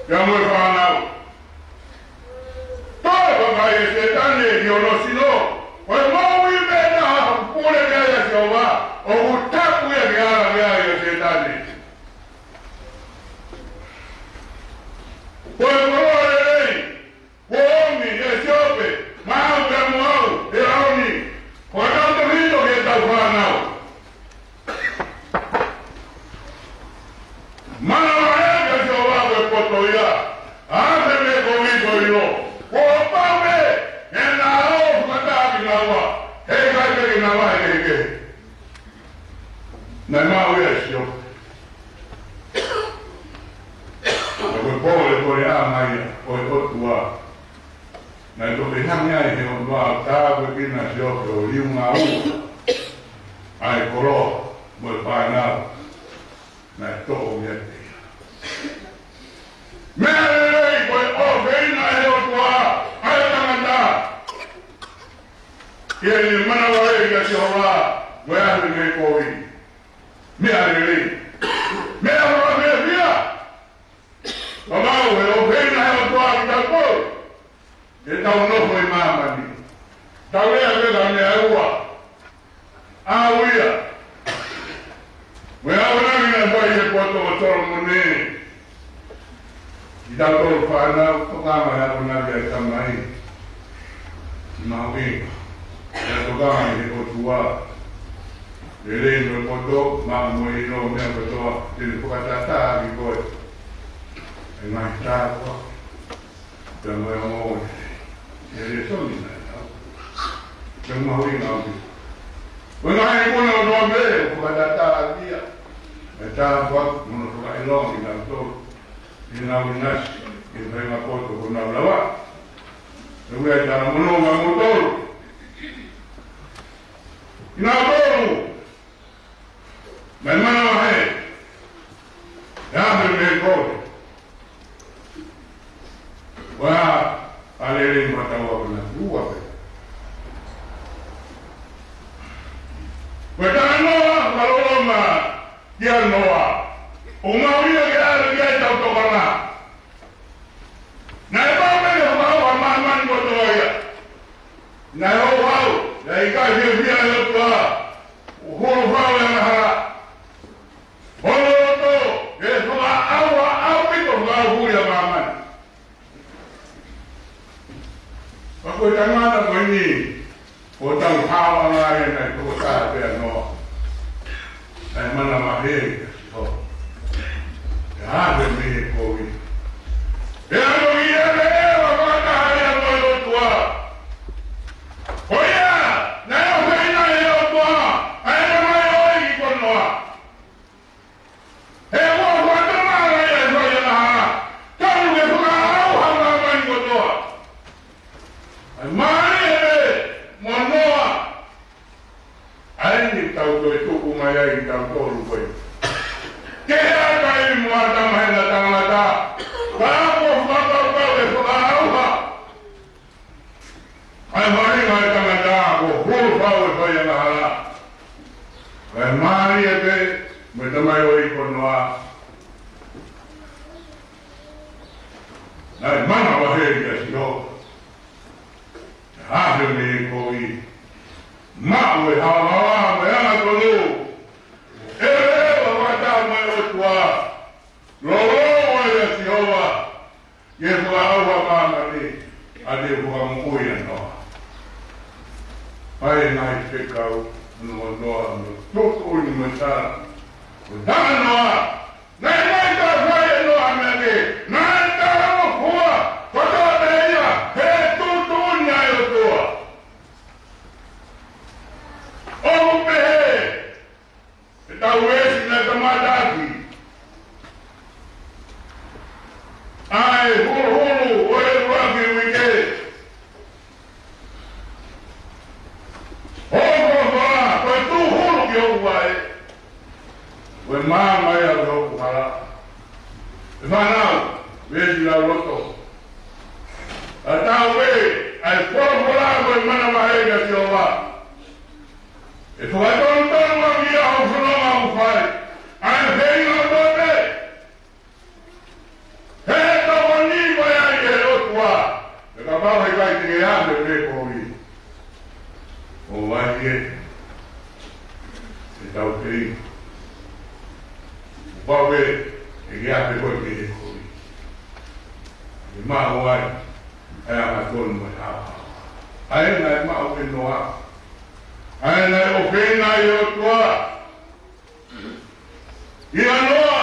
Pea mo e fānau. Toe vakai ʻe Sētane ki hono sino, ko e moʻui pē taha ʻoku pule ki ai ʻa Sihova, ʻoku tapu ia ke ala ki ai ʻa Sētane. Ko e koloa lelei, kuo ʻomi ʻe Siope, maʻau pea mo au, ʻe ʻaho ni, ko ʻetau tefito ki heʻetau fānau. Manavahē kia Sihova ko e poto ia, ʻa e meʻa ko ē ʻoku ʻilo, kuo pau pē ke na ō fakataha kinaua, heʻikai pē ke na vahe kehekehe. Naʻe maʻu ia ʻe Siope. Ka ko e pole ko e anga ia ʻo e ʻOtua. Naʻe toki hanga ai ʻe he ʻOtua ʻo tāpuekina ʻa Siope ʻo liunga ua ʻa e koloa mo e fānau naʻe toʻo meiate ia. Meʻa lelei ko e ʻofeina ʻe he ʻOtua ʻa e tangata. ʻI heʻene manavahē kia Sihova, mo e ʻaho ni ko eni. Meʻa lelei. Meʻa lelei, meʻa fiefia. Ka mau he ʻofeina ʻe he ʻOtua kitautolu. Ke tau nofo ʻi māmani. Tau lea pē ka meʻa ua. ʻAu ia. Mo e ʻamanaki naʻe fai ʻe he poto ko Solomone. Kitautolu fānau, tokanga he ʻamanaki ʻa e tamai. Mahuʻinga. Pea tokanga ʻi he ʻOtua. Lelei mo e poto, maʻu mo e ʻilo, meʻa kotoa, te ne fakatātā ʻaki koe ʻa e ngaahi tāpuaki. Pea mo e ongoongo. ʻE lēsoni naʻe lau. Pea mahuʻinga ʻaupito. Ko e ngaahi ikuna kotoa pē, ʻoku fakatātā ʻaki ia ʻa e tāpuaki mo hono fakaʻilonga kinautolu. ʻI heʻenau ʻinasi, ʻi he faʻahinga poto kuo nau lava. Pea ʻoku ʻi ai e talamonū maʻamoutolu. Kinautolu naʻe manavahē ʻi he ʻaho ni mei he kole. Ko e hā ʻa e lelei mo e taʻu ʻa kinautolu pē. Ko e talanoa fakaloloma kia Noa. ʻOku mahuʻinga ke ʻalu ki ai ʻetau tokanga. Naʻe pau pē ke fakaʻauha ʻa māmani kotoa ia. Naʻe houhau, naʻe ʻikai fiefia ʻa e ʻOtua, ʻo hulu fau e angahala. Hono loto, ke fakaʻauha ʻaupito fakaʻauha ʻa māmani. Ka ko e tangata ko eni, ʻoku tau hao ange ai naʻe tokotaha pē ʻa Noa. Naʻe manavahē kia Sihova. Pea hake mei he kovi. Pea toki ʻeve ʻEva fakataha ia mo e ʻOtua. Ko ia, naʻe ʻofeina ʻe he ʻOtua ʻa e tamaioʻeiki ko Noa. He ʻoku fakatomala ia ʻe he fai angahala. Tonu ke fakaʻauha ʻa māmani kotoa. ʻAi mālie pē mo Noa. ʻAi ni tau toe tuku mai ai kitautolu ko ē. Ke ʻai kai mo ʻAtama he na tangata. Ka ko e fakakaukau ʻe fakaʻauha ʻa e faʻahinga ʻo e tangata kuo hulu fau ʻe he fai angahala. Kae mālie pē mo e tamaioʻeiki ko Noa. Naʻe manavahē kia Sihova. Hake mei he kovi. Maʻu e haohaoa mo e angatonu. ʻEve ʻEva fakataha mo e ʻOtua. Loloa ʻia Sihova, ke fakaʻauha ʻa māmani, ʻa e fakamoʻui ʻa Noa. Fai e ngaahi fekau, mo Noa, mo tuʻutuʻuni mo e tala. Ko e tala ʻa Noa, naʻe ʻikai toe fai ʻe Noa ha meʻa kehe, naʻe talangofua kotoa pē ia, he tuʻutuʻuni ʻa e ʻOtua. ʻOku pehē, ʻetau veesi naʻe kamata ʻaki ʻa e huluhulu ʻo e ʻuluaki uike. Hoʻo folofola, ko e tūhulu ki hoku vaʻe. Ko e maama ia ki hoku hala. ʻE fānau, veesi lauloto. Tatau pē ʻa e folofola ko e manavahē kia Sihova. ʻE fakatonutonu ʻaki ia hoʻo fononga ʻoku fai. ʻA e feinga ʻo tote. He tokoni mai ai ʻe he ʻOtua. He kapau he ʻikai te ke ʻave pē kovi. ʻO vai ē. ʻE tau feinga. Pau ē. ʻE ke ʻave koe ki he kovi. ʻE maʻu ai. ʻA e angatonu mo e haohaoa. ʻA e ngaahi maʻu ʻe Noa. ʻA e ngaahi ʻofeina ʻa e ʻOtua. ʻIa Noa,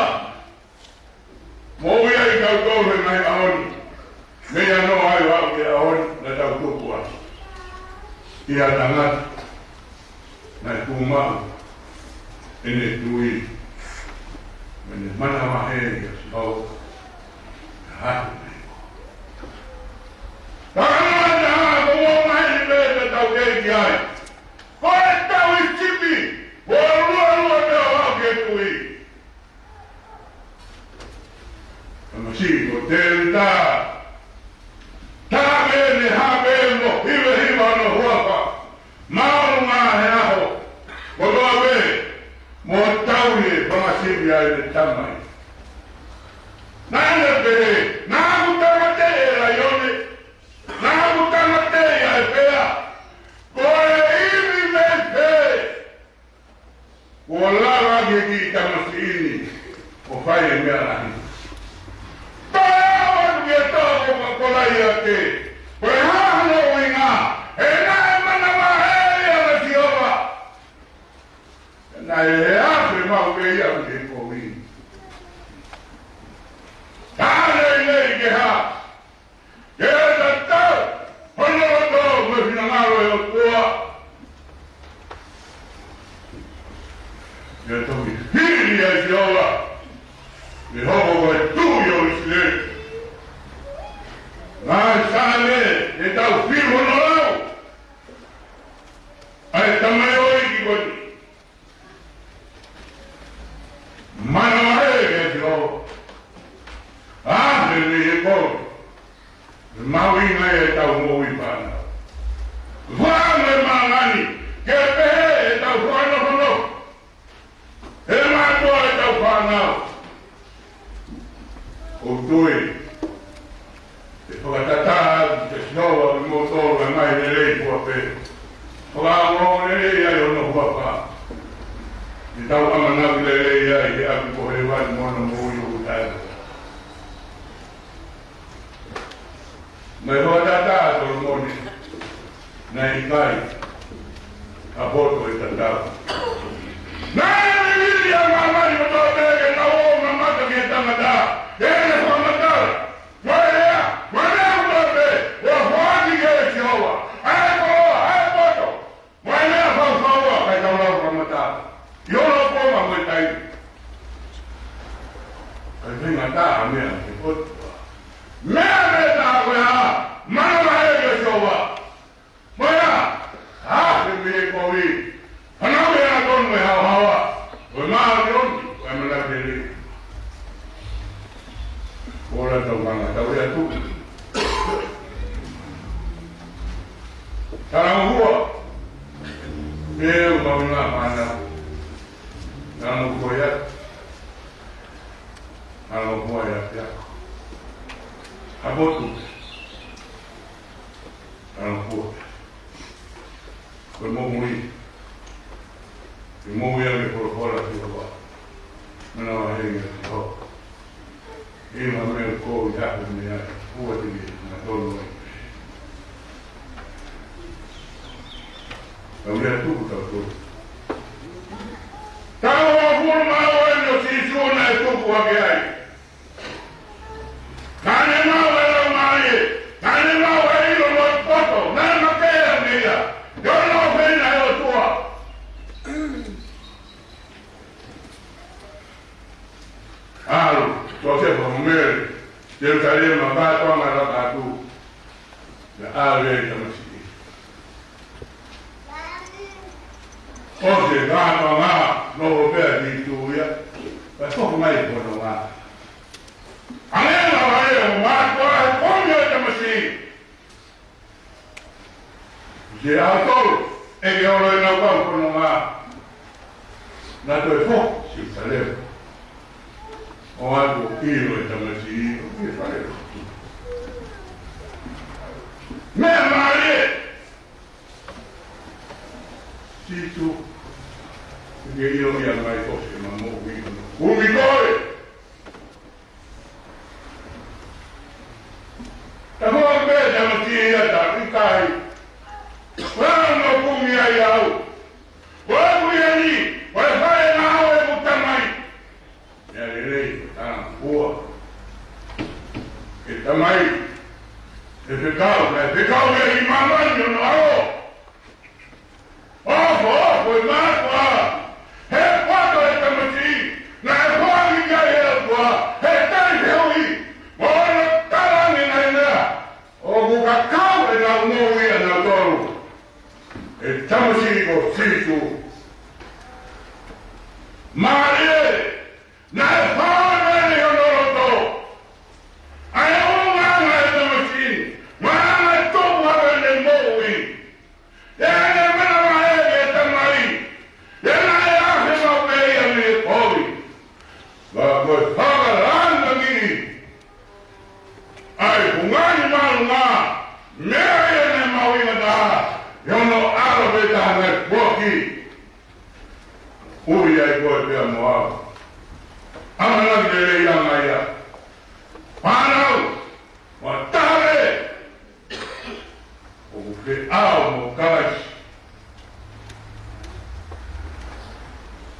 moʻui ai kitautolu he ngaahi ʻaho ni. Meia Noa ai ʻo aʻu ki he ʻaho ni, naʻa tau tupu ai. ʻI ha tangata, naʻe tuʻu maʻu ʻene tui, mo ʻene manavahē ʻia Sihova, ʻa e hā te ne. Ka ʻi ai ha taha ʻoku ʻomai ni pē te tau kei ki ai. Ko e tau ʻi Sipi, ʻo lualua pē ʻo aʻu ki he tui. Tamasiʻi ko Tēvita. Taʻe ne hake mo hivehiva hono huafa. Maʻu ngaahi ʻaho. Ko toa pē, mo tau ʻi he fanga sivi ʻa ʻene tamai. Naʻa ne pehē, naʻa ku tāmateʻi ʻe he laione. Naʻa ku tāmateʻi ʻa e pea. Ko e ivi mei fē. Kuo lava ki he kiʻi tamasiʻi ni ʻo fai e meʻa lahi. Toe ʻalu atu ki he toʻa ko Kolaiate. Ko e hā hono ʻuhinga? He naʻe manavahē ia ʻia Sihova. Naʻe ʻave maʻu pē ia ki he kovi. Ka lelei ke hā? Ke tatau hono loto mo e finangalo ʻo e ʻOtua. Ke toki hili ʻa Sihova, ke hoko ko e tuʻi ʻo ʻIsileli. Ngaahi Saame, ʻe tau fiu hono lau. ʻA e tamaioʻeiki ko eni. Manavahē ʻia Sihova. ʻAve mei he kovi. Mahuʻinga ʻetau moʻui fānau. Fānau e māmani. Ke pehē ʻetau fānau fānau. He mātuʻa ʻetau fānau. ʻOku ou tui. ʻE fakatatā atu ʻe Sihova kimoutolu ʻa e ngaahi lelei kuo pehē. Fakaongoongo lelei ai hono huafa. ʻE tau ʻamanaki lelei ai he ʻapi ko hēvani mo hono moʻui ʻoku taʻe. Naʻe fakatatā ʻa Solomone. Naʻe ʻikai ha poto ʻe tatau. Naʻe liliu ʻa māmani kotoa pē ke tau ō mamata ki he tangata. He naʻe fakamatala. Ko e lea, ko e lea kotoa pē, ʻoku foaki ʻe Sihova. ʻA e koloa, ʻa e poto. Ko e lea faufaua, kae tau lau fakamatala. ʻI hono ponga mo e taimi. Kae feinga taha meʻa ke poto. Meʻa meʻa taha ko e hā, manavahē ʻia Sihova. Mo ia, ʻave mei he kovi. Fanau ia tonu mo e haohaoa. Ko e māʻoniʻoni, ko e manavahē. Ko ʻetau ngaahi tau ia tuku. Talangofua. Pea u mauna mana. Talangofua ia. Talangofua ia pea. Hapotu. Talangofua. Ko e moʻui. Ke moʻui ʻaki e folofola ʻa Sihova. Manavahē ʻia Sihova. ʻI he meʻa ko ia ʻoku ne ʻai. Ua tiki na tonu ai. Tau ia tuku tau tonu. Taʻu hongofulu mā ua ʻo Sīsū naʻe tupu hake ai. Naʻa ne maʻu e laumālie, naʻa ne maʻu e ʻilo mo e poto, naʻe makehe mei ai. Ko hono ʻofeina ʻe he ʻOtua. ʻAlu, Siosefa mo Mele, Selusalema, kātoanga laka atu. Naʻe ʻave e tamasiʻi. ʻOsi e kātoanga, noho pē ʻa Sīsū ia. Pea toki mai ko hono ngā. Hangē naʻe ʻai ʻe he mātuʻa e komi ʻo e tamasiʻi. Siʻi ʻaho tolu, ʻEke holo ʻenau kau fononga, naʻa toe foki ki Selusalema. ʻO ʻalu ʻo ʻilo e tamasiʻi ʻi he fale lotu. Meʻa mālie! Sīsū, ʻoku ke ʻilo ia mai ʻoku ke maʻu ʻi hono kumi koe. Tafoki pē tamasiʻi ia, ta ʻikai. Ko e hā hono kumi ai au? Ko ʻeku ʻi heni, ko e fale ngāue ʻeku Tamai. Meʻa lelei, ko e talangofua. ʻE Tamai, ʻe fekau, naʻe fekau ia ʻi māmani ʻi hono ʻAlo. ʻOku, ʻoku, ʻe mātuʻa, he poto e tamasiʻi, naʻe foaki ki ai ʻe he ʻOtua, he taʻefehuʻi, mo hono talaange naʻe meʻa, ʻoku kakau ʻenau moʻui ʻanautolu. ʻE tamasiʻi ko Sīsū. Mālie, naʻe fānau ʻi hono loto. ʻA e ʻulungaanga e tamasiʻi, maʻana e tupu ʻa ʻene moʻui. ʻI heʻene manavahē ki he Tamai, ʻi heʻene ʻalu hake maʻu pē ia mei he kovi. Ka ko e fakalāngilangiʻi ʻa e fungani māʻolunga, meʻa ia naʻe mahuʻinga taha, ʻi hono ʻAlo pē taha naʻe foaki. Ui ai koe pea mo au. ʻAmanaki lelei ange ia. Fānau, mo tale, ʻoku feʻao mo Kalaisi.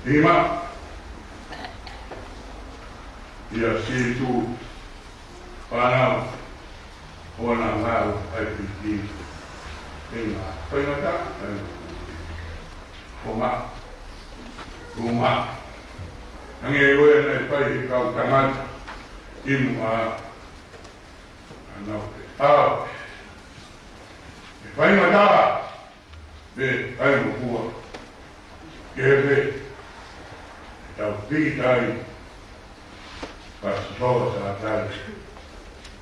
Nima. ʻIa Sīsū, fānau, ʻoua naʻa ngalo ai piki. Nima. Faingataʻa, nima. Konga. Konga. Hangē ko e naʻe fai ʻe he kau tangata ʻi muʻa. ʻA nau pē. ʻAo. ʻE faingataʻa, pea faingofua. Ke pē. Tau pīkitai. Pasi hoa sa tai.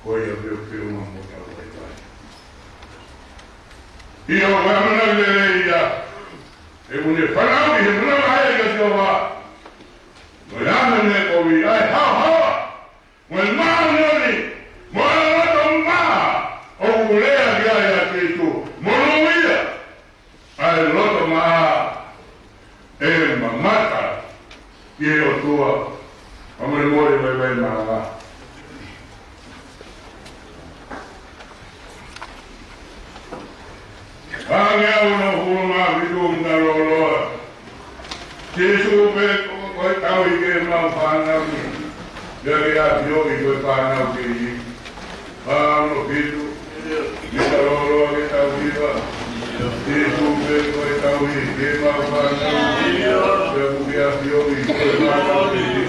Ko ia pē ʻoku feʻunga mo tau vaivai. ʻIo, ko e ʻamanaki lelei ia. ʻOku ne fanauʻi, he manavahē kia Sihova. Mo e ʻaho ne kovi ai haohaoa. Mo e māʻoniʻoni, mo e loto maʻa, ʻoku lea ki ai ʻa Sīsū, monūʻia ʻa e loto maʻa, ʻe mamata ki he ʻOtua, fakamolemole, vaivai maʻa. Hangē au no hulu ma vitu mta loloa. Sīsū pē ko e tauhi ke mau fānau ni. Pea ke ʻafioʻi ko e fānau ke i. Fānau no vitu. Mta loloa ke tauhi va. Sīsū pē ko e tauhi ke mau fānau ni. Pea ke ʻafioʻi ko e fānau ke i.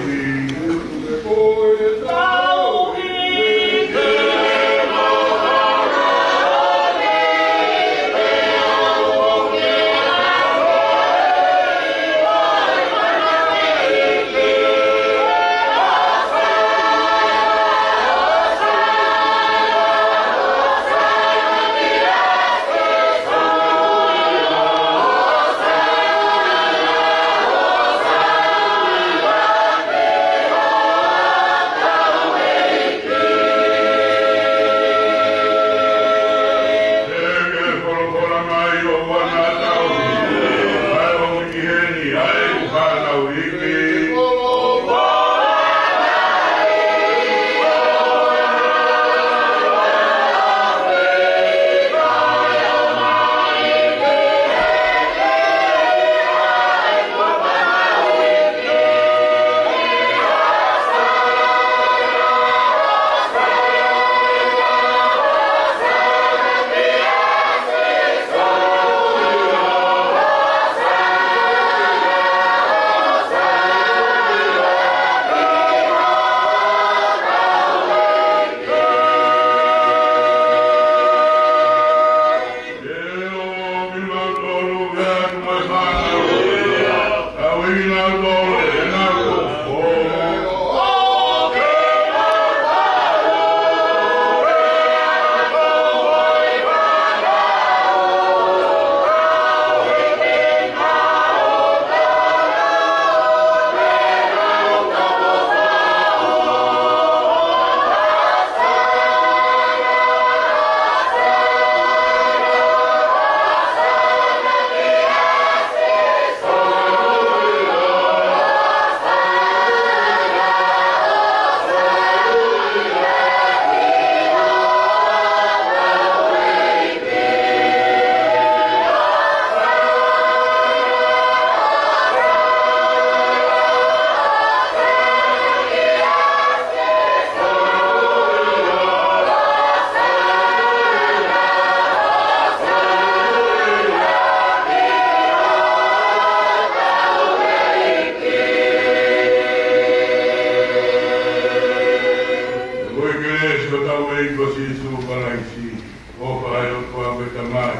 Tamai,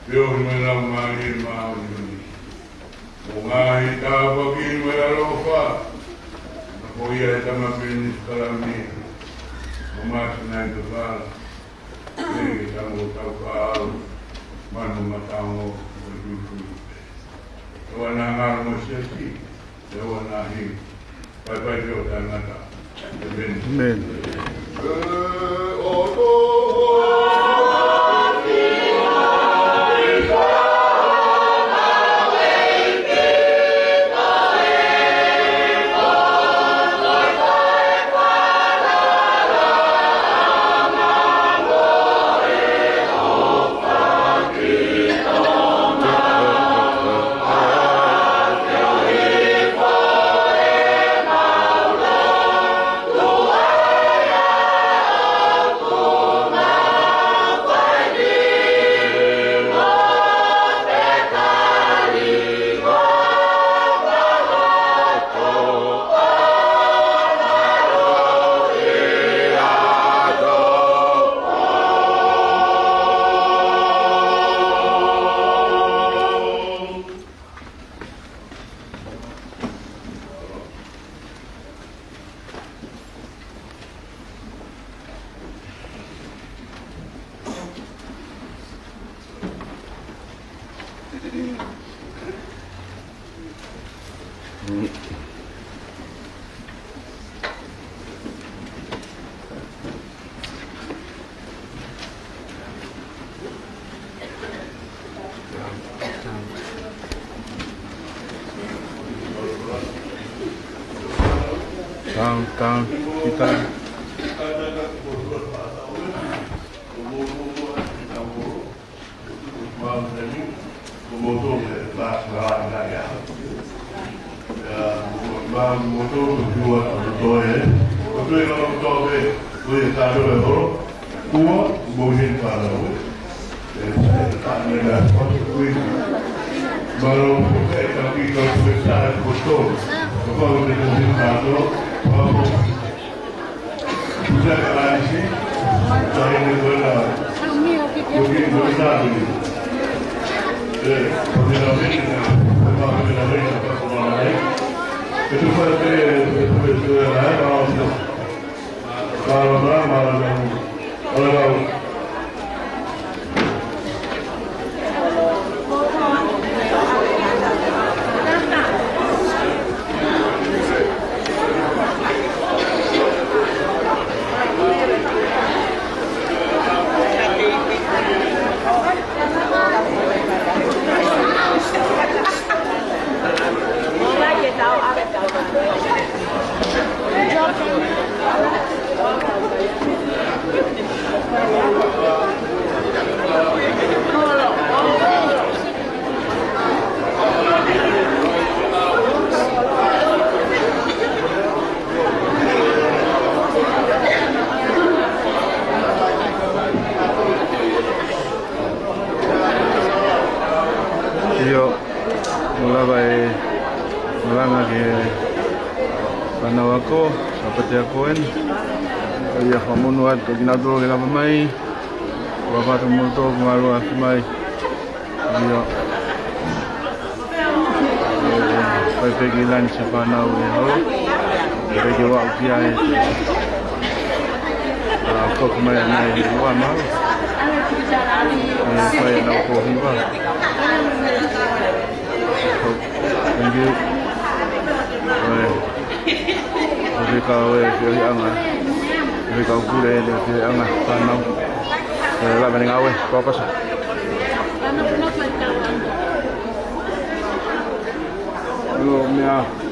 pea mo e Laumālie Māʻoniʻoni. Mo e ngaahi tāpuaki mo e ʻaloʻofa, naʻe foaki ʻe he Tama pē ʻi he Sākalameniti, ʻo Mātiu Naʻi Tofala, ʻe ke tamo tau kaʻau, manu matango, mo e tuitui. ʻOua naʻa ngalo mo e siasi, ʻoua naʻa hiu. Paipai pē ʻo taʻengata. ʻĒmeni. ʻĒmeni. Down, down, kita. ʻIo, ʻoku lava e malanga ki he fānau ako, Sāpate ako eni. ʻIo, fakamonū atu kinautolu ke lava mai. Ua fatu moto, mālō ʻaʻaku mai. ʻIo. ʻE, fai pē ke lani se fānau ʻe holo. ʻE, ke ua uki ai. ʻA, ko mai ana e ua mau. ʻE, fai ana ko hiva. Thank you. ʻE, ʻo ke kau e feohiʻanga. ʻO ke kau pule e feohiʻanga fānau. ʻE, lava ni ngāue, kua pasa. ʻIo, meʻa.